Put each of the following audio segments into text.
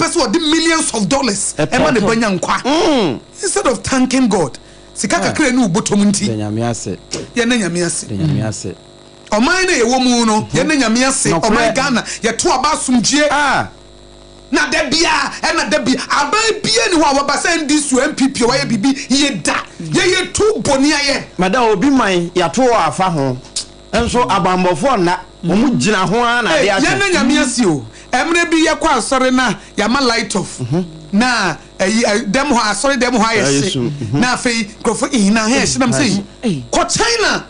ɔpɛ sɛ ɔde millions of dollars ɛma ne ba nya nkwa. Instead of thanking God, sika kakra ɛni wo bɔtɔm nti. Da Nyame ase. Yɛnna Nyame ase. Da Nyame ase. Ɔman no a yɛwɔ mu no, yɛnna Nyame ase. Ɔman Ghana, yɛto aba asomdwie. Na da biara, ɛna da bi, aban biara ni hɔ a waba sɛ NDC o, NPP o, wayɛ biribi yie da. Yɛyɛ tu bɔne ayɛ. Madam, obi man, yɛato hɔ afa ho. Nso abanbɔfoɔ nna, wɔn gyina ho ara na Ei, adeɛ akye. yɛnna Nyame ase o. Ɛmmerɛ bi yɛkɔ asɔre na yɛama light off, na ɛyi, ɛ, dɛm hɔ, asɔre dɛm hɔ ayɛ Ayɛ hye. sum, Na afei nkurɔfoɔ, ih, na he ɛhye nam sɛ yi. Kɔ China.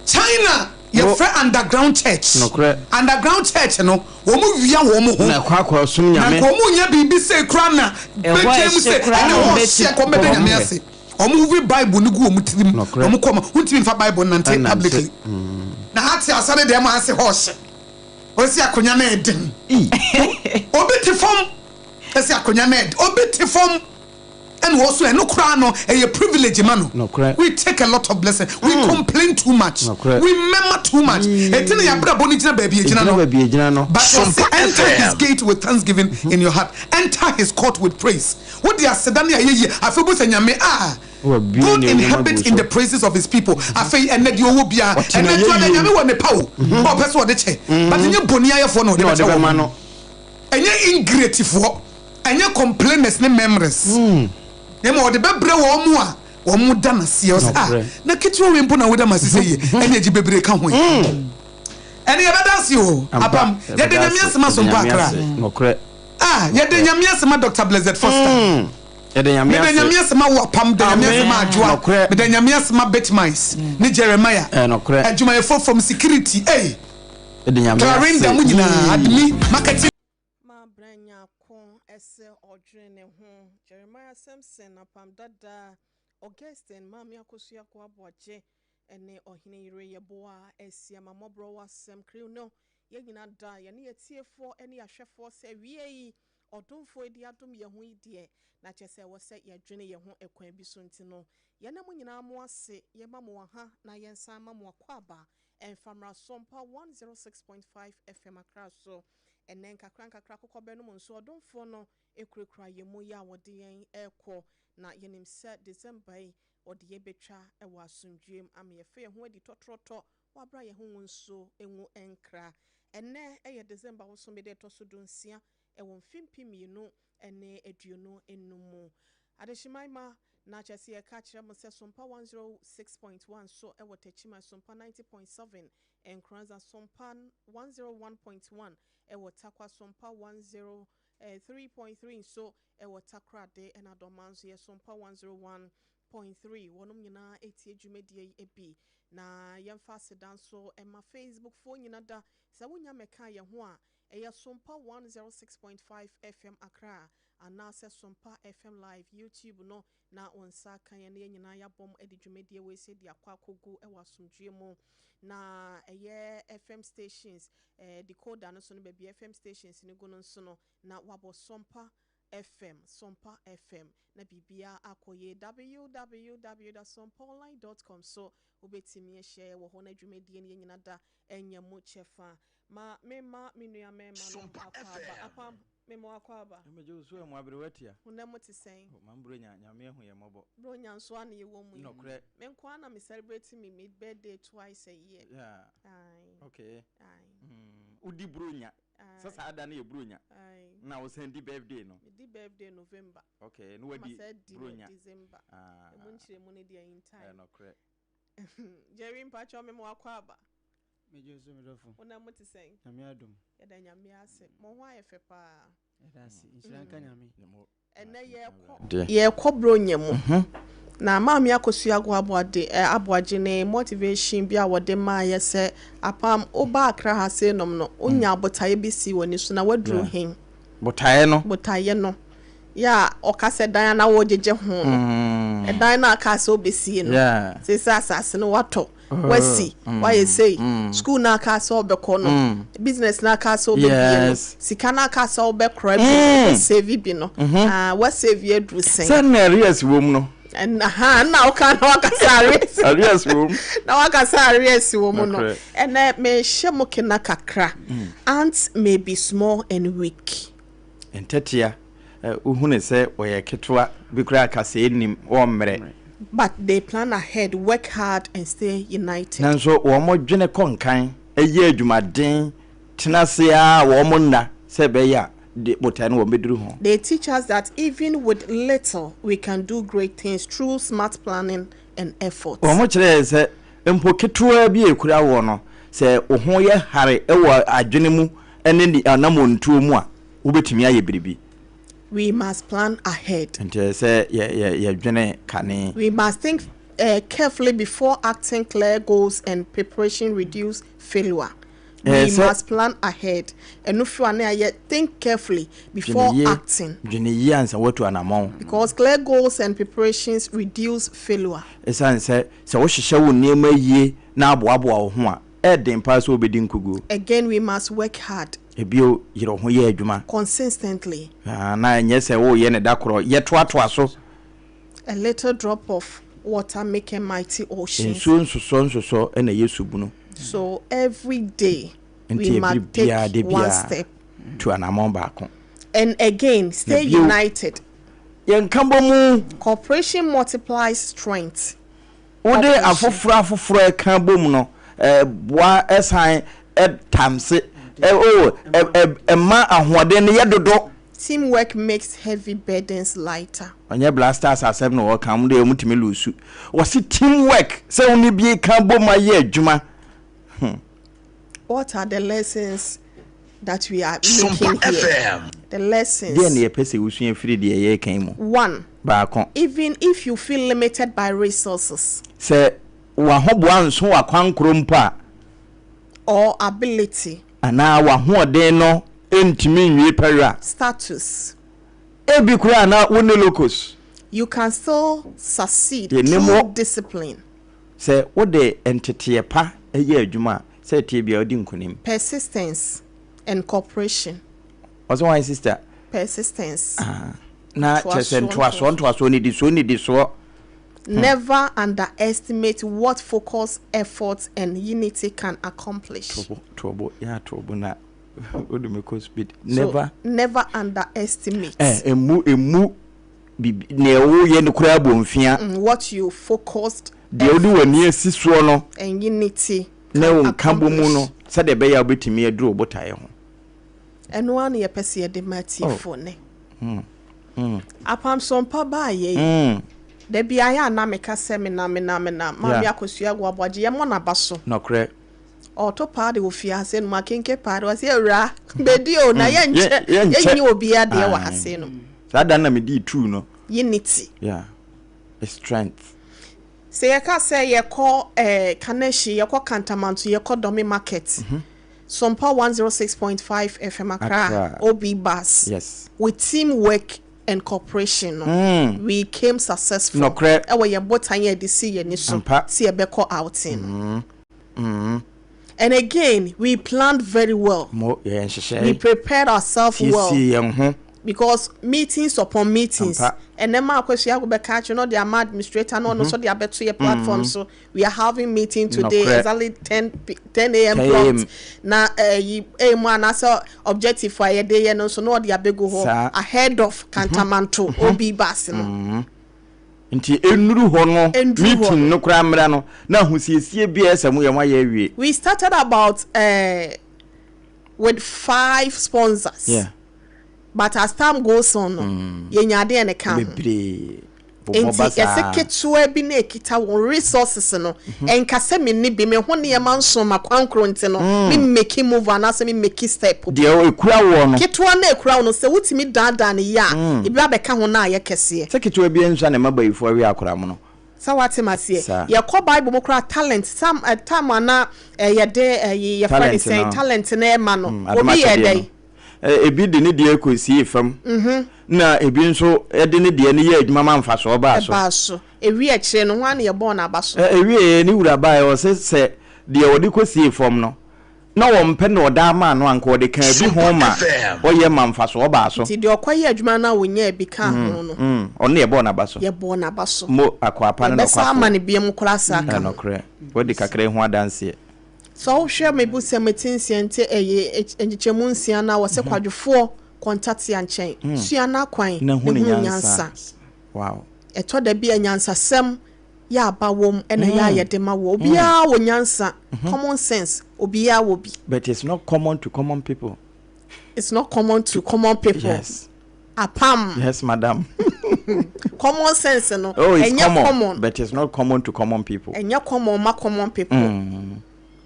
China yɛfrɛ underground church. Nokorɛ. Underground church no, wɔn wia wɔn ho. Na ɛkɔ akɔ som Na Nyame. nka wɔn nyɛ biribi sei koraa na Ɛhɔ bɛgyae mu ɛhye sɛ koraa ɛna na ɛhɔ wɔn ɔhye bɛtu nka wɔn bɛda kɔ. Nyame ase. Wɔn hovi Bible no gu wɔn tirim. Na Nokorɛ. wɔn kɔ ma wontumi nfa Bible nnante Ɛnante. publicly. Na ha te asɔre dɛm ase hɔ ɔhye. Ɔsi akonya no ɛden. Obi te fam. Ɛsi akonya no ɛden. Obi te fam. Ɛna ɔso ɛno koraa no ɛyɛ privilege ma no. Nokorɛ. We take a lot of blessing. We complain too much. Nokorɛ. We murmur too much. Eti na yɛabrabɔ no gyina baabi egyina Egyina no. baabi egyina no. But ɔse Sompa enter his FM. gate with thanksgiving in your heart. Enter his court with praise. Wode aseda ne ayɛyie afei wobɛhu sɛ Nyame ah Wabue God ne nnwuma inhabit gu in so. the praises of his people. Afei ɛnɛ deɛ ɔwɔ biara Ɔte ɛnɛ nso ɛnɛ n'ayɛyie Nyame mu. wɔ ne pa o. Ɔpɛ sɛ ɔde kyɛ. But ɛnyɛ boniayɛfoɔ na ɔde Na ɔde bɛkyɛ bɛma wɔn. no. Ɛnyɛ ingratefoɔ, ɛnyɛ complainers ne murmurers. Na mmom ɔde bɛbrɛ wɔn mu a wɔn da no aseɛ. Ɔsɛ ah Nokorɛ. na ketewa wei mpo na woda m'ase sɛ yie, ɛne agye bebree ka ho yi. Ɛne yɛbɛda ase o, Ampa, Apam. Yɛda yɛbɛda Nyame ase. ase ma Yɛda Sompa Nyame Accra. ase. Nokorɛ. Ah, yɛda Nokorɛ. Nyame ase ma Doctor Blessed Foster. Yɛda Nyame Meda ase. Nyame ase ma wo Apam, da Nyame ase ma Amen. Adwoa, Nokorɛ. meda Nyame ase ma Bitmice ne Jeremiah. Ɛyɛ nokorɛ. Adwumayɛfoɔ from security, ei. Yɛda Nyame Clarinda ase. mo nyinaa, Admi, marketing. Ma brɛ nyarko sɛ ɔdwene ne ho. Jeremiah Simpson, Apam Dada, Augustine, Maame Akosua Koaboagye ne Ɔhene Yere Yeboah Asiamah Mmɔborɔ Wɔ Asɛm Crew no, yɛn nyinaa da yɛne yɛn atiefoɔ ne yɛn ahwɛfoɔ sɛ awiei ɔdomfoɔ yi de adom yɛn ho yi deɛ, na kyerɛ sɛ ɛwɔ sɛ yɛdwene yɛn ho ɛkwan bi so nti no, yɛna mo nyinaa mo ase, yɛma mo aha na yɛnsan ma mo akwaaba ɛmfa mmra Sompa 106.5 FM Accra so. Ɛnnɛ nkakrankakra akokɔbɛnom nso ɔdomfoɔ no kurakura yɛn mu yi a wɔde yɛn rekɔ, na yɛnim sɛ December yi ɔde yɛn bɛtwa wɔ asomdwoeɛ mu ama yɛafa yɛn ho adi tɔtrɔtɔ wɔ aberɛ a yɛn ho nwo nso ngu nkra. Ɛnnɛ yɛ December bosome da ɛtɔ so dunsia wɔ mfe 2025 mu. Adehyeman mma, na kyerɛ sɛ yɛka kyerɛ mo sɛ Sompa 106.1 so wɔ Techiman, Sompa 90.7 Nkoranza, Sompa 101.1 wɔ Tarkwa, Sompa 103.3 nso wɔ Takoradi, ɛna Dɔma nso yɛ Sompa 101.3. Wɔnom nyinaa tie dwumadie yi bi. Na yɛmfa aseda nso ma Facebook foɔ nyina da. Sɛ wonya mmɛka yɛn ho a, ɛyɛ Sompa 106.5 FM Accra anaasɛ Sompa FM Live YouTube no na wo nsa aka yɛn na yɛn nyinaa yɛabom de dwumadie wei sɛ de akɔ akɔgu wɔ asomdwoeɛ mu. Na ɛyɛ FM stations, decoder no so no, baabi FM stations no gu no nso no, na wabɔ Sompa FM, Sompa FM, na biribiara akɔ yie. www.sompaonline.com so wobɛtumi ahyia yɛ wɔ hɔ na dwumadie no yɛn nyinaa da anya mu kyɛfa. Ma memma me nua mmarima no Sompa akɔ aba. FM. Apam, mema wo akɔ aba. Megye wo so ɛ, mo aberewa tia. Honam mu te sɛn? Oh, ma Buronya, Nyame ahu yɛn mmɔbɔ. Buronya nso ara na yɛwɔ mu yi. Nokorɛ. Me nko ara na me celebrate me me birthday twice a year. Yeah. Aye. Okay. Aye. Mm, wodi Buronya. Aye. Sɛ saa da no yɛ Buronya. Aye. Na wosan di birthday no. Medi birthday November. Okay, na wadi Na masan di no Buronya. December. Ah. Emu nkyerɛmu no deɛ in time. Ɛyɛ nokorɛ. Jerry mpakyɛw mema wo akɔ aba. Megye wo so me dɔfo. Wo nam te sɛn? Nyame adom. Yɛda Nyame ase. Mo ho ayɛ fɛ paa. Yɛda ase. Nhyira nka Nyame. Ɛnɛ yɛrekɔ yɛrekɔ Bronya mu. Na Maame Akosua Agoaboa de Aboagye ne motivation bi a wɔde maeɛ sɛ apam woba Accra ha sei nom no wonya botaeɛ bi si w'ani so na woaduru he? Botaeɛ no? Botaeɛ no. Yɛ a ɔka sɛ dan a na wogyegye ho no. Ɛdan no a ɔkaa sɛ wobɛsie no. Seesei asase no woatɔ, woasi, woayɛ sei. Sukuu no a ɔkaa sɛ wobɛkɔ no, business no a ɔkaa sɛ wobɛbie no, sika no a ɔkaa sɛ wobɛkora bi no, wobɛsave bi no, ah, woasave aduru sɛn? Sɛ na arrears wɔ mu no. Aha, na woka na waka sɛ arrears. Arrears wɔ mu. Na waka sɛ arrears wɔ mu no. Ɛnɛ mehyɛ mo kena kakra. Ants may be small and weak. Ntɛtea, wohu no sɛ ɔyɛ ketewa bi koraa kasɛɛ nnim, wɔmmrɛ. But they plan ahead, work hard and stay united. Nanso wɔdwene kɔ nkan, yɛ adwumaden, tena ase ara wɔn nna sɛ ɛbɛyɛ a de botae no wɔbɛduru ho. They teach us that even with little, we can do great things through smart planning and effort. Wɔkyerɛ yɛn sɛ mpo ketewaa bi a ekura woɔ no, sɛ wo ho yɛ hare wɔ adwene mu ne anammɔntuo mu a, wobɛtumi ayɛ biribi. We must plan ahead. Nti ɛsɛ sɛ yɛdwene kane. We must think carefully before acting clear goals and preparation reduce failure. We must plan ahead. Ɛno firi a na yɛayɛ think carefully before acting. Dwene yie ansa woatu anammɔn. Because clear goals and preparations reduce failure. Esiane sɛ sɛ wohyehyɛ wo nneɛma yie na aboaboa wo ho a, ɛyɛ den paa sɛ wobɛdi nkoguo. Again, we must work hard. Bio, yere wo ho yɛ adwuma. Consistently. Na ɛnyɛ sɛ woreyɛ no da koro, yɛ toatoa so. A little drop of water make a mighty ocean. Nsuo nsosɔ nsosɔ na ɛyɛ subunu. So every day we Nti must ɛbere biara take da one biara step. tu anammɔn baako. And again, Na stay bio, united. yɛn nkabɔ mu. Cooperation multiplies strength. Wode Cooperation. afoforɔ afoforɔ ɛka bom no, ɛboa san tamse, oh, ɛma ahoɔden no yɛ dodo. Teamwork makes heavy burdens lighter. Ɔnyɛ Blasters asɛm na ɔka, wɔn deɛ wɔtumi lusu. Wɔsi teamwork sɛ wo ne bi ka bom ayɛ adwuma. What are the lessons that we are making here? The lessons. Deɛ na yɛpɛ sɛ wosua firi deɛ yɛreka yi mu? One. Baako. Even if you feel limited by resources. Sɛ w'ahoboa nso w'akwankoro mpo a. Or ability. Anaa w'ahoɔden no ntumi nwie pɛyɛ a. Status. Ebi koraa na wo ne locos. You can still succeed Yɛnim through wo. discipline. Sɛ wode nteteɛ pa yɛ adwuma a, sɛ ɛteɛ biara wodi nkonim. Persistence and cooperation. Ɔsɛ hwan sister? Persistence. Ah, na kyerɛ sɛ ntoasoɔ ntoasoɔ nnidisoɔ nnidisoɔ. Never underestimate what focus, effort and unity can accomplish. Tobo, tobo, yɛ atobo na wode me kɔ speed. Never. So, never underestimate. Eh, emu, emu, bibi, nea woyɛ no koraa bɔ mfia. What you focused. Deɛ wode w'ani asi soɔ no. And unity Ne can wo nkabɔ mu no, accomplish. sɛdeɛ ɛbɛyɛ a wobɛtumi aduru wo botaeɛ ho. Ɛno ara na yɛpɛ sɛ yɛde ma atiefoɔ nnɛ. Apamsɔmpa baayɛ yi, da bi ayɛ a na meka sɛ menam menam menam Maame Akosua Agu Aboagye yɛmmɔ n'aba so. Nɔkorɛ. Ɔɔto paade wɔ fie ha sei nom akenke paade ɔse awuraa bɛdi o na yɛnkyɛ yɛnyi obiara deɛ wɔ ha sei nom. Saa da no na medii tuu no. Unity. Yeah. Strength. Sɛ yɛka sɛ yɛkɔ eh, Kaneshie, yɛkɔ Kantamanto, yɛkɔ Dome Market, Sompa 106.5 FM Accra, Accra. OB Bus, Yes. with team work and cooperation no, we came successful Nokorɛ. ɛwɔ yɛn botan a yɛde si yɛn ani so Ampa. sɛ yɛbɛkɔ outing no. And again, we planned very well. Mo yɛn nhyehyɛe. We prepared ourselves well. Siesie yɛn ho. Because meetings upon meetings. Ampa. Ɛnɛ ma Akosua Ago bɛka akyerɛ na ɔde ama administrator na ɔno nso de abɛto yɛ platform so. We are having meeting today Nokorɛ. exactly 10 p 10 a.m. 10 prompt. Na ɛyi eh, mu anaasɛ objective a yɛde yɛ no nso na ɔde abɛgu hɔ Saa. ahead of Kantamanto OB bus no. Nti ɛnnuru hɔ no Ɛnduru hɔ meeting no. no koraa mmra no na ahosiesie bi a ɛsɛ moyɛ moayɛ awie. We started about uh, with five sponsors. Yeah. But as time goes on no, yɛnya adeɛ ne ka ho. Bebree bobɔ Nti ba yɛsɛ saa. ketewa bi na ɛkita wɔn resources no, ɛnka sɛ menni bi, me ho nneɛma nso ma kwankoro nti no, me make move anaasɛ me make step bi. Deɛ ɛkura woɔ no. Ketewa no a ɛkura wo no, sɛ wotumi daadaa no yie a, ebi abɛka ho na ayɛ kɛseɛ. Sɛ ketewa bi ansua ne mma bayifoɔ awe akora mono. Sɛ woate me aseɛ? Saa. Yɛkɔ Bible mu koraa talent, tam, eh, tam a na eh, yɛde eh, yɛfrɛ no Talent sɛn, no. talent no ɛma no, Adom obi yɛɛ akyɛdeɛ dɛn? no. Ebi de ne deɛ kɔsiee fam, na ebi nso de ne deɛ no yɛɛ adwuma ma mfasoɔ baa so. Ɛbaa so. Ewie akyire no, hwan na yɛbɔɔ n'aba so? Ɛwieeɛ, ne wura baeɛ, ɔse sɛ deɛ ɔde kɔsiee fam no, na ɔmpɛ na ɔdaa maa no a, anka ɔde kaa bi ho ma ɔyɛ ma mfasoɔ baa so. Nti deɛ ɔkɔyɛɛ adwuma no a ɔnyaa bi kaa ho no. Ɔno na yɛbɔɔ n'aba so. Yɛbɔɔ n'aba so. Mo akoa pa ne Yɛbɛsan nɔkwafoɔ. ama no biom koraa asan aka ho. Nokorɛ, woadi kakra yi ho adanseɛ. Sɛ wohwɛ mebusɛm ti nsia nti ɛyɛ nkyekyɛmu nsia no a wɔse kwadwofoɔ. Kɔ ntatea nkyɛn, sua n'akwan, na na hunu hunu nyansa. nyansa. Wow. Ɛtɔ da bi a nyansasɛm yɛ aba wom na ɛyɛ a yɛde ma wo. Obiara wɔ nyansa, common sense, obiara wɔ bi. But it's not common to common people. It's not common to common people. Yes. Apam. Yes, madam. Common sense no, Oh, it's ɛnyɛ common, common. but it's not common to common people. Ɛnyɛ common ma common people.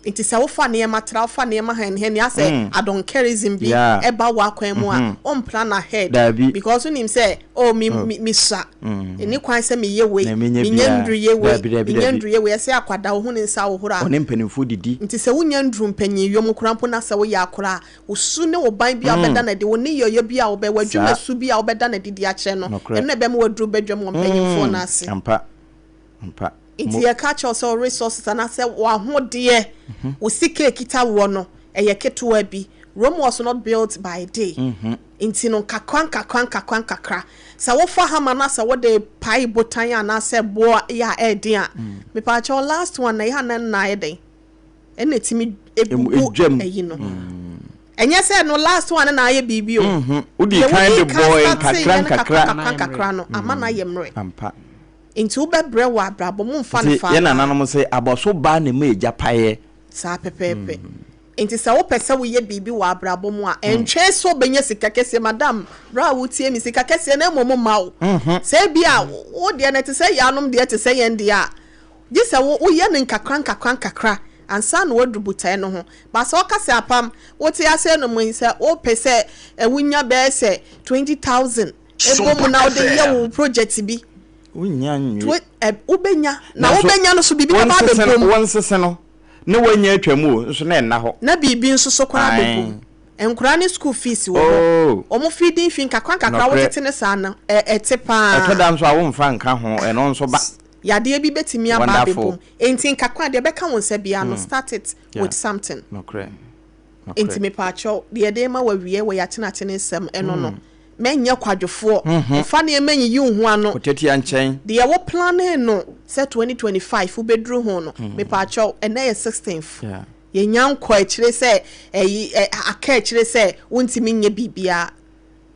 Nti sɛ wofa nneɛma tra, wofa nneɛma hɛnhɛn, asɛ adonkerism bi ɛba w'akwan mu a, womplan ahead. Daabi. Because wonim sɛ, oh, me me mesua. Ɛni kwan sɛ meyɛ wei, Na menyɛ menyɛ biara. nduru yɛ wei, Daabi, daabi, menyɛ daabi. nduru yɛ wei, ɛsɛ akwadaa wohu ne nsa ahohoro a. Ɔne mpanimfoɔ didi. Nti sɛ wonya nduru mpanyin mu koraa mpo na sɛ woyɛ akora a, wo su ne wo ban bi a wobɛda no adi, wo nneyɔeɛ bi a wobɛ, w'adwuma su bi a wobɛda no adi de akyerɛ no, Nokorɛ. ɛno na ɛbɛma woaduru badwam wɔ mpanyimfoɔ no ase. Ampa. Ampa. Nti yɛka kyerɛ wo sɛ wo resources anaasɛ w'ahodeɛ, wo sika a ɛkita woɔ no, ɛyɛ ketewa bi. Rome was not built by a day. Nti no nkakra nkakra nkakra nkakra. Sɛ wofa hammer na sɛ wode pae botan anaasɛ boɔ yɛ a ɛyɛ den a, mepaakyɛw last one na ɛyɛ a na nna ayɛ dɛn? Ɛna ɛtumi ebubu Edwam. ɛyi no. Ɛnyɛ sɛ no last one na ayɛ biribi o. Wodi Deɛ kan wodi de kan bɔɔ startee nkakra yɛ no nkakra. nkakra nkakra no, ama no ayɛ mmerɛ. Ampa. Nti wobɛbrɛ wɔ abrabɔ mu mfa no Nti fa yɛn nananom sɛ abɔso baa ne mu egya paeɛ. Saa pɛpɛɛpɛ. Nti sɛ wopɛ sɛ woyɛ biribi wɔ abrabɔ mu a, ɛntwɛn sɛ wobɛnya sika kɛseɛ. Madam, berɛ a wotie me, sika kɛseɛ no mmom mma wo. Sɛ ebi a wo deɛ no ɛte sɛ yɛanom deɛ te sɛ yɛn deɛ a, gye sɛ wo woyɛ no nkakra nkakra nkakra ansa na woaduru botaeɛ no ho. But sɛ woka sɛ apam, wote aseɛ no mu yi, sɛ wopɛ sɛ wonya bɛyɛ sɛ 20,000 ɛbɔ mu na wode yɛ wo project bi, Wonnya nwie. Wobɛnya, na Nanso, wobɛnya no so biribi bɛba wonsese no abɛbɔ mu. wonsese no na woanya atwa mu o, nso na ɛnna hɔ. Na biribi nso so koraa abɛbɔ mu. Nkwadaa ne school fees wɔ hɔ. Oh. Wɔn feeding fee nkakra nkakra Nokorɛ. wotete ne saa no, ɛte paa. Ɛtɔ da nso a womfa nka ho, ɛno nso ba. Yadeɛ bi bɛtumi aba abɛbɔ Wonderful. mu. Enti nkakra deɛ ɛbɛka wo nsa biara no, start it with something. Nokorɛ. Enti Nokorɛ. mepaakyɛw, deɛ yɛde rema wo awie wɔ yɛatenatene nsɛm ɛno no, mɛnyɛ kwadwofoɔ, mfa nneɛma nyiyi wo ho ano. Kɔtiatia nkyɛn. Deɛ wo planee no sɛ 2025 wobɛduru ho no, mepaakyɛw, ɛnnɛ yɛ 16th. Yɛnnya nkɔɔ akyire sɛ ɛyi ɛ aka akyire sɛ wontumi nyɛ biribiara.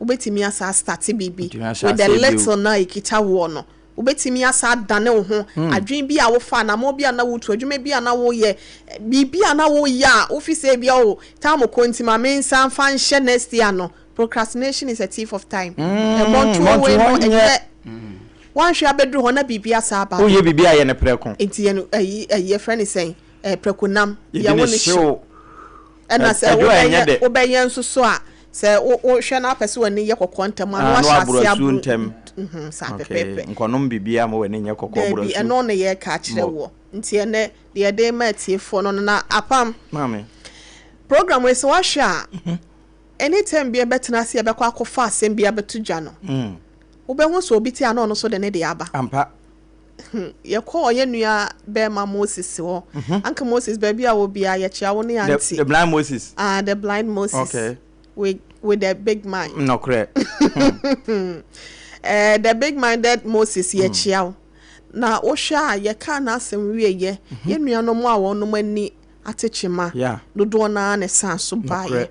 Wobɛtumi asan astarte biribi Wotumi ahyɛ with the aseɛ bio. little no a ɛkita woɔ no. Wobɛtumi asan adane wo ho, adwene bi a wofa, anammɔn bi a na wotu, adwuma bi a na woyɛ, biribi a na woyɛ a wofi sɛ ebia oh, time kɔ nti ma mensan mfa nhyɛ next year no. Procrastination is a thief of time. Mmɔntoɔ wei no ɛnyɛ, woanhwɛ abɛduru hɔ na biribi asan aba. Woyɛ biribi a yɛ no prɛko. Nti yɛ no ɛyi ɛyi yɛfrɛ no sɛn? Ɛɛ prɛko nam. Yɛdi Yɛwo ne no hyew. hyew. Ɛna sɛ Ɛdwo a ɛnyɛ wobɛyɛ dɛ. wobɛyɛ nso so a, sɛ wo wohwɛ na wopɛ sɛ w'ani yɛ kɔkɔɔ ntɛm a, na Ah, na wahyɛ waboro aseɛ asuo aboro ntɛm. Mhm, saa Okay, pɛpɛɛpɛ. nkɔnom biribiara ma w'ani nyɛ kɔkɔɔ, boro Daabi, asuo. ɛno na yɛreka akyerɛ Mo. woɔ. Nti ɛnnɛ, deɛ yɛde rema atiefoɔ no no, na apam. Maame. Program wei sɛ woahwɛ a, anytime bi a yɛbɛtena ase yɛbɛkɔ akɔfa asɛm bi abɛto dwa no, wobɛhu sɛ obi te a na ɔno nso de ne deɛ aba. Ampa. Yɛkɔɔ yɛn nua bɛrima Moses hɔ. Uncle Moses, baabi a wɔ biara, yɛkyea wo ne auntie. The blind Moses. Ah, the blind Moses. Okay. With the big mind. Nokorɛ. The big minded Moses, yɛkyea wo. Na wohwɛ a, yɛkaa n'asɛm wieeɛ, yɛn nuanom a wɔnom ani ate kyema, dodoɔ no ara na ɛsan so baeɛ.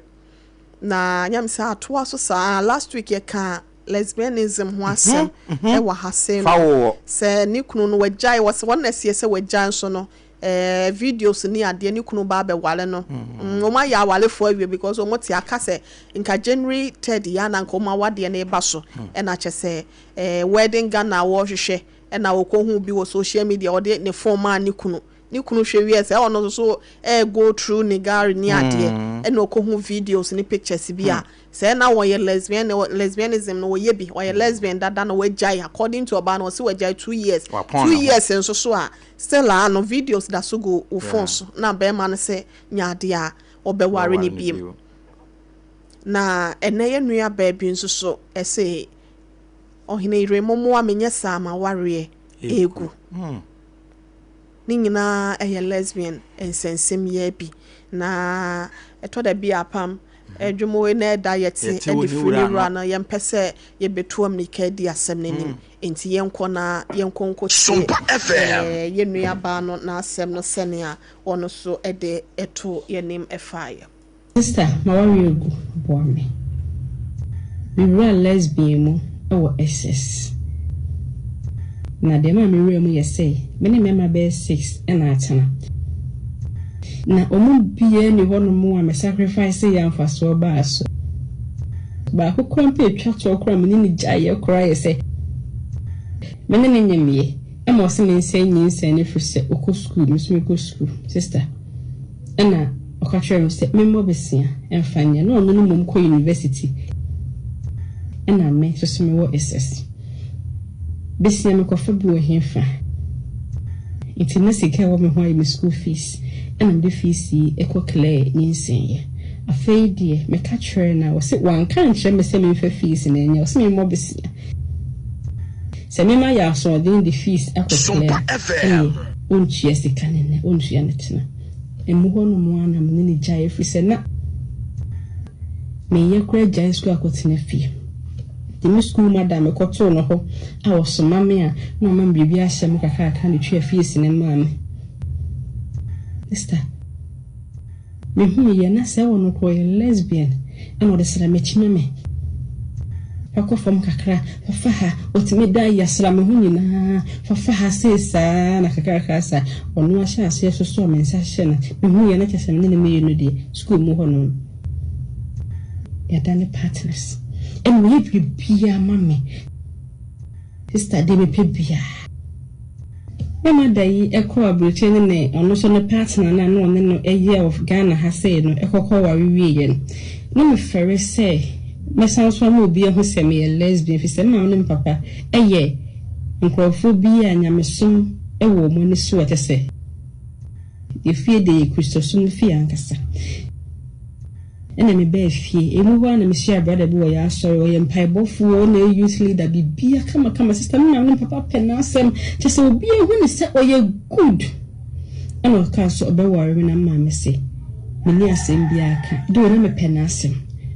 Na nyame sɛ atoa so saa. Last week yɛkaa lesbianism ho asɛm ɛwɔ ha sei no, sɛ ne kunu no wagyae, wɔsɛ wɔn na ɛseɛ sɛ wagyae nso no, videos ne adeɛ, ne kunu ba abɛware no. Wɔn ayɛ awarefoɔ awie because wɔn te aka sɛ nka January 3rd yɛ ana nka wɔn awadeɛ no reba so, ɛna kyɛ sɛ wedding Ghana wɔrehwehwɛ, ɛna wɔkɔhu bi wɔ social media, ɔde ne phone maa ne kunu. Ne kunu hwɛ wie sɛ ɔno nso so go through ne gallery ne adeɛ, ɛna ɔkɔhu videos ne pictures bi a sɛ na wɔyɛ lesbian, lesbianism no wɔyɛ bi, ɔyɛ lesbian dada na wagyae. According to ɔbaa no, ɔsɛ wagyae 2 years. 2 years nso so a still a no videos da so gu wo phone so, na bɛrima no sɛ nya adeɛ a ɔbɛware ne biem. Na ɛnɛ yɛ nua baa bi nso so ɛsɛ ɔhene yere mmoa menyɛ saa ma wareɛ egu. Ne nyinaa ɛyɛ lesbian nsɛnsɛm yɛ bi, na ɛtɔ da bi apam adwuma wei na ɛda yɛte ɛde firi ne wura no. Yɛmpɛ sɛ yɛbɛtu amirika adi asɛm n'anim, nti yɛnkɔ na yɛnkɔ nkɔtie yɛn nua baa no n'asɛm no sɛnea ɔno so ɛde ɛto yɛnim ɛfaeɛ. Sister, ma wari egu, boa me. Mewuraa lesbian mu wɔ SS. Na deɛ ɛmaa mewuraa mu yɛ sɛ me ne mmarima bɛyɛ 6 na atena. Na wɔn mu biara nni hɔnom a me sacrifice yɛ a mfasoɔ baa so. Baako koraa mpo a ɛtwa toɔ koraa a me ne no gyaeɛ koraa yɛ sɛ me ne no nyemmeɛ ɛma ɔse mensɛe nyinsɛn no ɛfiri sɛ ɔkɔ sukuu me nso mekɔ sukuu. Sister. Ɛna ɔka kyerɛɛ me sɛ memmɔ bosea mfa nyɛ na ɔno no mmom kɔ university ɛna me nso so mewɔ SS. Bosea mekɔfa bi wɔ hefa? Nti na sika a ɛwɔ me ho ayɛ me school fees ɛna mede fees yi kɔ clear nyinsɛnyɛ. Afei deɛ meka kyerɛɛ no a ɔse wanka ankyerɛ me sɛ memfa fees no nyɛ, ɔse memmɔ bosea. Sɛ me ma yɛ asoɔden de fees akɔ clear a, ɛneɛ ɔntua sika no nnɛ, ɔntua no kyena. Ɛmu hɔ nom ara na me ne no gyaeɛ ɛfiri sɛ na meyɛ koraa gyae sukuu akɔtena fie. Nti me sukuu madam mekɔtoo no hɔ a ɔsoma me a na wama me biribi ahyɛ mu kakrakra na ɔtua fees no maa me. Sister. Mehuu yɛ na sɛ ɔno koraa ɔyɛ lesbian ɛna ɔde sra m'akyi ma me fa kɔ fam kakra fa fa ha ɔtumi da yasra me ho nyinaa fa fa ha sei saa na kakrakra saa ɔno ahyɛ aseɛ sosɔɔ me nsa hyɛ na mehuu yɛ na kyerɛ sɛ me ne no mmienu deɛ sukuu mu hɔ nom yɛadane partners ɛna ɔyɛ biribiara ma me sister deɛ mepɛ biara. Na mada yi kɔɔ aburokyire ne ne ɔno nso ne partner no a na ɔne no yɛ wɔ Ghana ha sei no kɔkɔ ware wieɛ no, na mefɛre sɛ mɛsan nso ama obi ahu sɛ meyɛ lesbian ɛfiri sɛ me maame ne me papa yɛ nkorɔfoɔ bi a nyamesom wɔ wɔn ani so a kyerɛ sɛ yɛ fie deɛ yɛ Kristosom fie ankasa. Ɛna me baa fie. Emu hɔ ara na me hyiaa brother bi wɔ yɛn asɔre. Ɔyɛ mpaebɔfoɔ, ɔna ɛyɛ youth leader, bibia kama kama. Sister me maame ne me papa pɛ n'asɛm. Kyerɛ sɛ obiara hu no sɛ ɔyɛ good. Ɛna ɔkaa sɛ ɔbɛware me na me maame se menni asɛm biara ka. Though na mepɛ n'asɛm.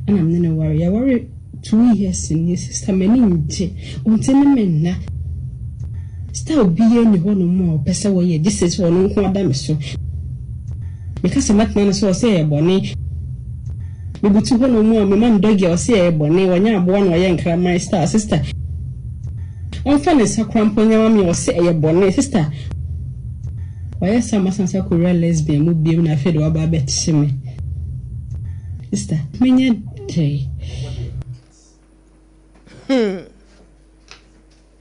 Ɛna me ne no ware. Yɛaware 2 years nie. Sister m'ani ngye. Ɔnte ne me nna. Style biara nni hɔnom a ɔpɛ sɛ wɔyɛ gye sɛ ɔno nko ara da me so. Meka sɛ mɛtena no so a, ɔse ɛyɛ bɔne. Mebutu hɔnom a, mema no doggy a, ɔse ɛyɛ bɔne. Ɔnyɛ aboa na ɔyɛ nkraman style. Sister, ɔmfa ne nsa koraa mpo nyɛ ma me a, ɔse ɛyɛ bɔne. Sister, wayɛ saa a masan so akɔwura lesbian mu biom na afei de waba abɛkye me. Sister, menyɛ dɛn? Hmm.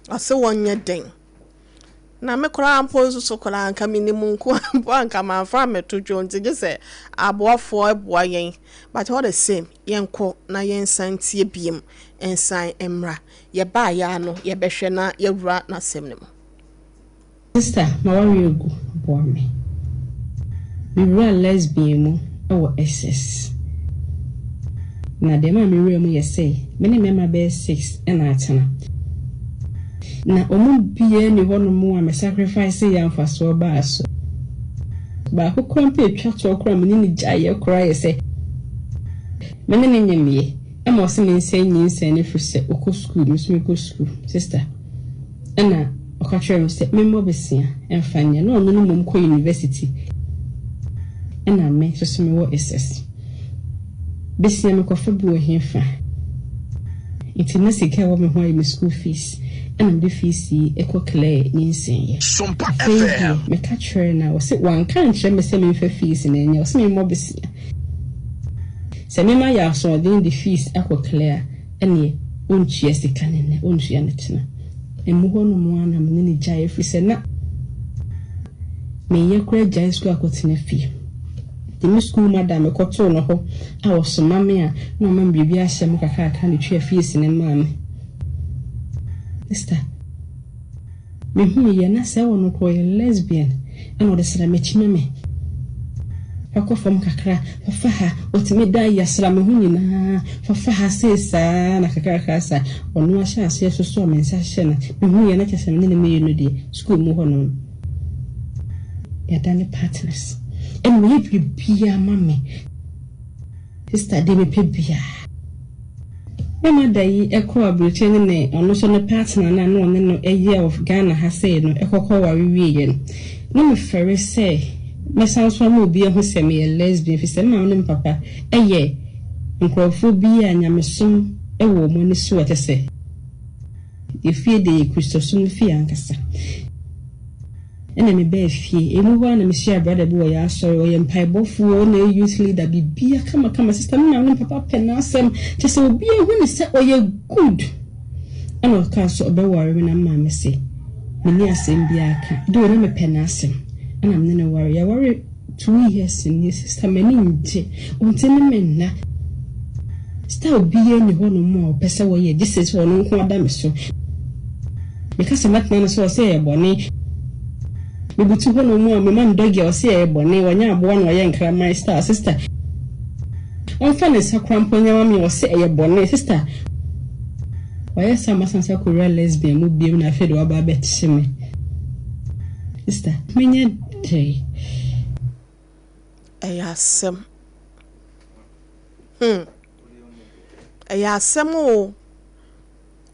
Ɔse wɔnyɛ dɛn? Na me koraa mpo nso so koraa anka menim nko ara mpo anka mamfa ammɛto dwom nti gye sɛ aboafoɔ boa yɛn but all the same yɛnkɔ na yɛnsan ntie biem nsan mmra. Yɛbaeɛ ara no yɛbɛhwɛ na yɛawura n'asɛm no mu. Sister m'awareɛ agu boa me. Me wuraa lesbian mu wɔ SS. Na deɛ ɛmaa me wuraa mu yɛ sɛ me ne mmarima bɛyɛ 6 na atena. Na wɔn mu biara nni hɔ nom a me sacrifice yɛ a mfasoɔ baa so. Baako koraa mpo a ɛtwa toɔ koraa a me ne no gyaeɛ koraa yɛ sɛ me ne no nyemmeɛ ɛma ɔse mensɛe nyinsɛn no ɛfiri sɛ ɔkɔ sukuu me nso mekɔ sukuu. Sister. Ɛna ɔka kyerɛɛ me sɛ memmɔ bosea mfa nyɛ na ɔno no mmom kɔ university ɛna me nso so mewɔ SS. Bosea mekɔfa bi wɔ hefa? Nti na sika a ɛwɔ me ho ayɛ me school fees ɛna mede fees yi kɔ clear nyinsɛnyɛ. Afei deɛ meka kyerɛɛ no a ɔse wanka ankyerɛ me sɛ memfa fees no nyɛ, ɔse memmɔ bosea. Sɛ me mayɛ asoɔden de fees akɔ clear a, ɛneɛ ɔntua sika no nnɛ, ɔntua no kyena. Ɛmu hɔ nom ara na me ne no gyaeɛ ɛfiri sɛ na meyɛ koraa gyae sukuu akɔtena fie. Nti me sukuu madam mekɔtoo no hɔ a ɔsoma me a na ɔma me biribi ahyɛ mu kakrakra na ɔtua fees no maa me. Sister. Mehuu yɛ na sɛ ɔno koraa ɔyɛ lesbian ɛna ɔde sra m'akyi ma me fa kɔ fam kakra fa fa ha ɔtumi da yasra me ho nyinaa fa fa ha sei saa na kakrakra saa ɔno ahyɛ aseɛ sosɔɔ me nsa hyɛ na mehuu yɛ na kyerɛ sɛ me ne no mmienu deɛ sukuu mu hɔ nom yɛadane partners ɛna ɔyɛ biribiara ma me sister deɛ mepɛ biara. Na mada yi kɔɔ aburokyire ne ne ɔno nso ne partner no a na ɔne no yɛ wɔ Ghana ha sei no kɔkɔ ware wieɛ no, na mefɛre sɛ mɛsan nso ama obi ahu sɛ meyɛ lesbian ɛfiri sɛ me maame ne me papa yɛ nkorɔfoɔ bi a nyamesom wɔ wɔn ani so a kyerɛ sɛ yɛn fie deɛ yɛ Kristosom fie ankasa. Ɛna mebaa fie. Emu hɔ ara na mehyiaa brada bi wɔ yɛn asɔre. Ɔyɛ mpaebɔfoɔ na ɔyɛ youth leader, biribiara kamakama. Sista me maame ne me papa pɛ n'asɛm. Kyerɛ sɛ obiara hu no sɛ ɔyɛ good. Ɛna ɔkaa sɛ ɔbɛware me na me maame se menni asɛm biara ka. Though na mepɛ n'asɛm. Ɛna me ne no ware. Yɛaware 2 years nie. Sista m'ani ngye. Ɔnte ne me nna. Style biara nni hɔnom a ɔpɛ sɛ wɔyɛ gye sɛ ɔno nko ara da me so. Meka sɛ mɛtena ne so a, ɔse ɛyɛ bɔne. Mebutu hɔnom a, mema no doggy a, ɔse ɛyɛ bɔne. Ɔnyɛ aboa na ɔyɛ nkraman style. Sister, ɔmfa ne nsa koraa mpo nyɛ ma me a, ɔse ɛyɛ bɔne. Sister, wayɛ saa masan so akɔwura lesbian mu biom na afei de waba abɛkye me. Sister, menyɛ dɛn? Ɛyɛ asɛm. Hmm. Ɛyɛ asɛm o.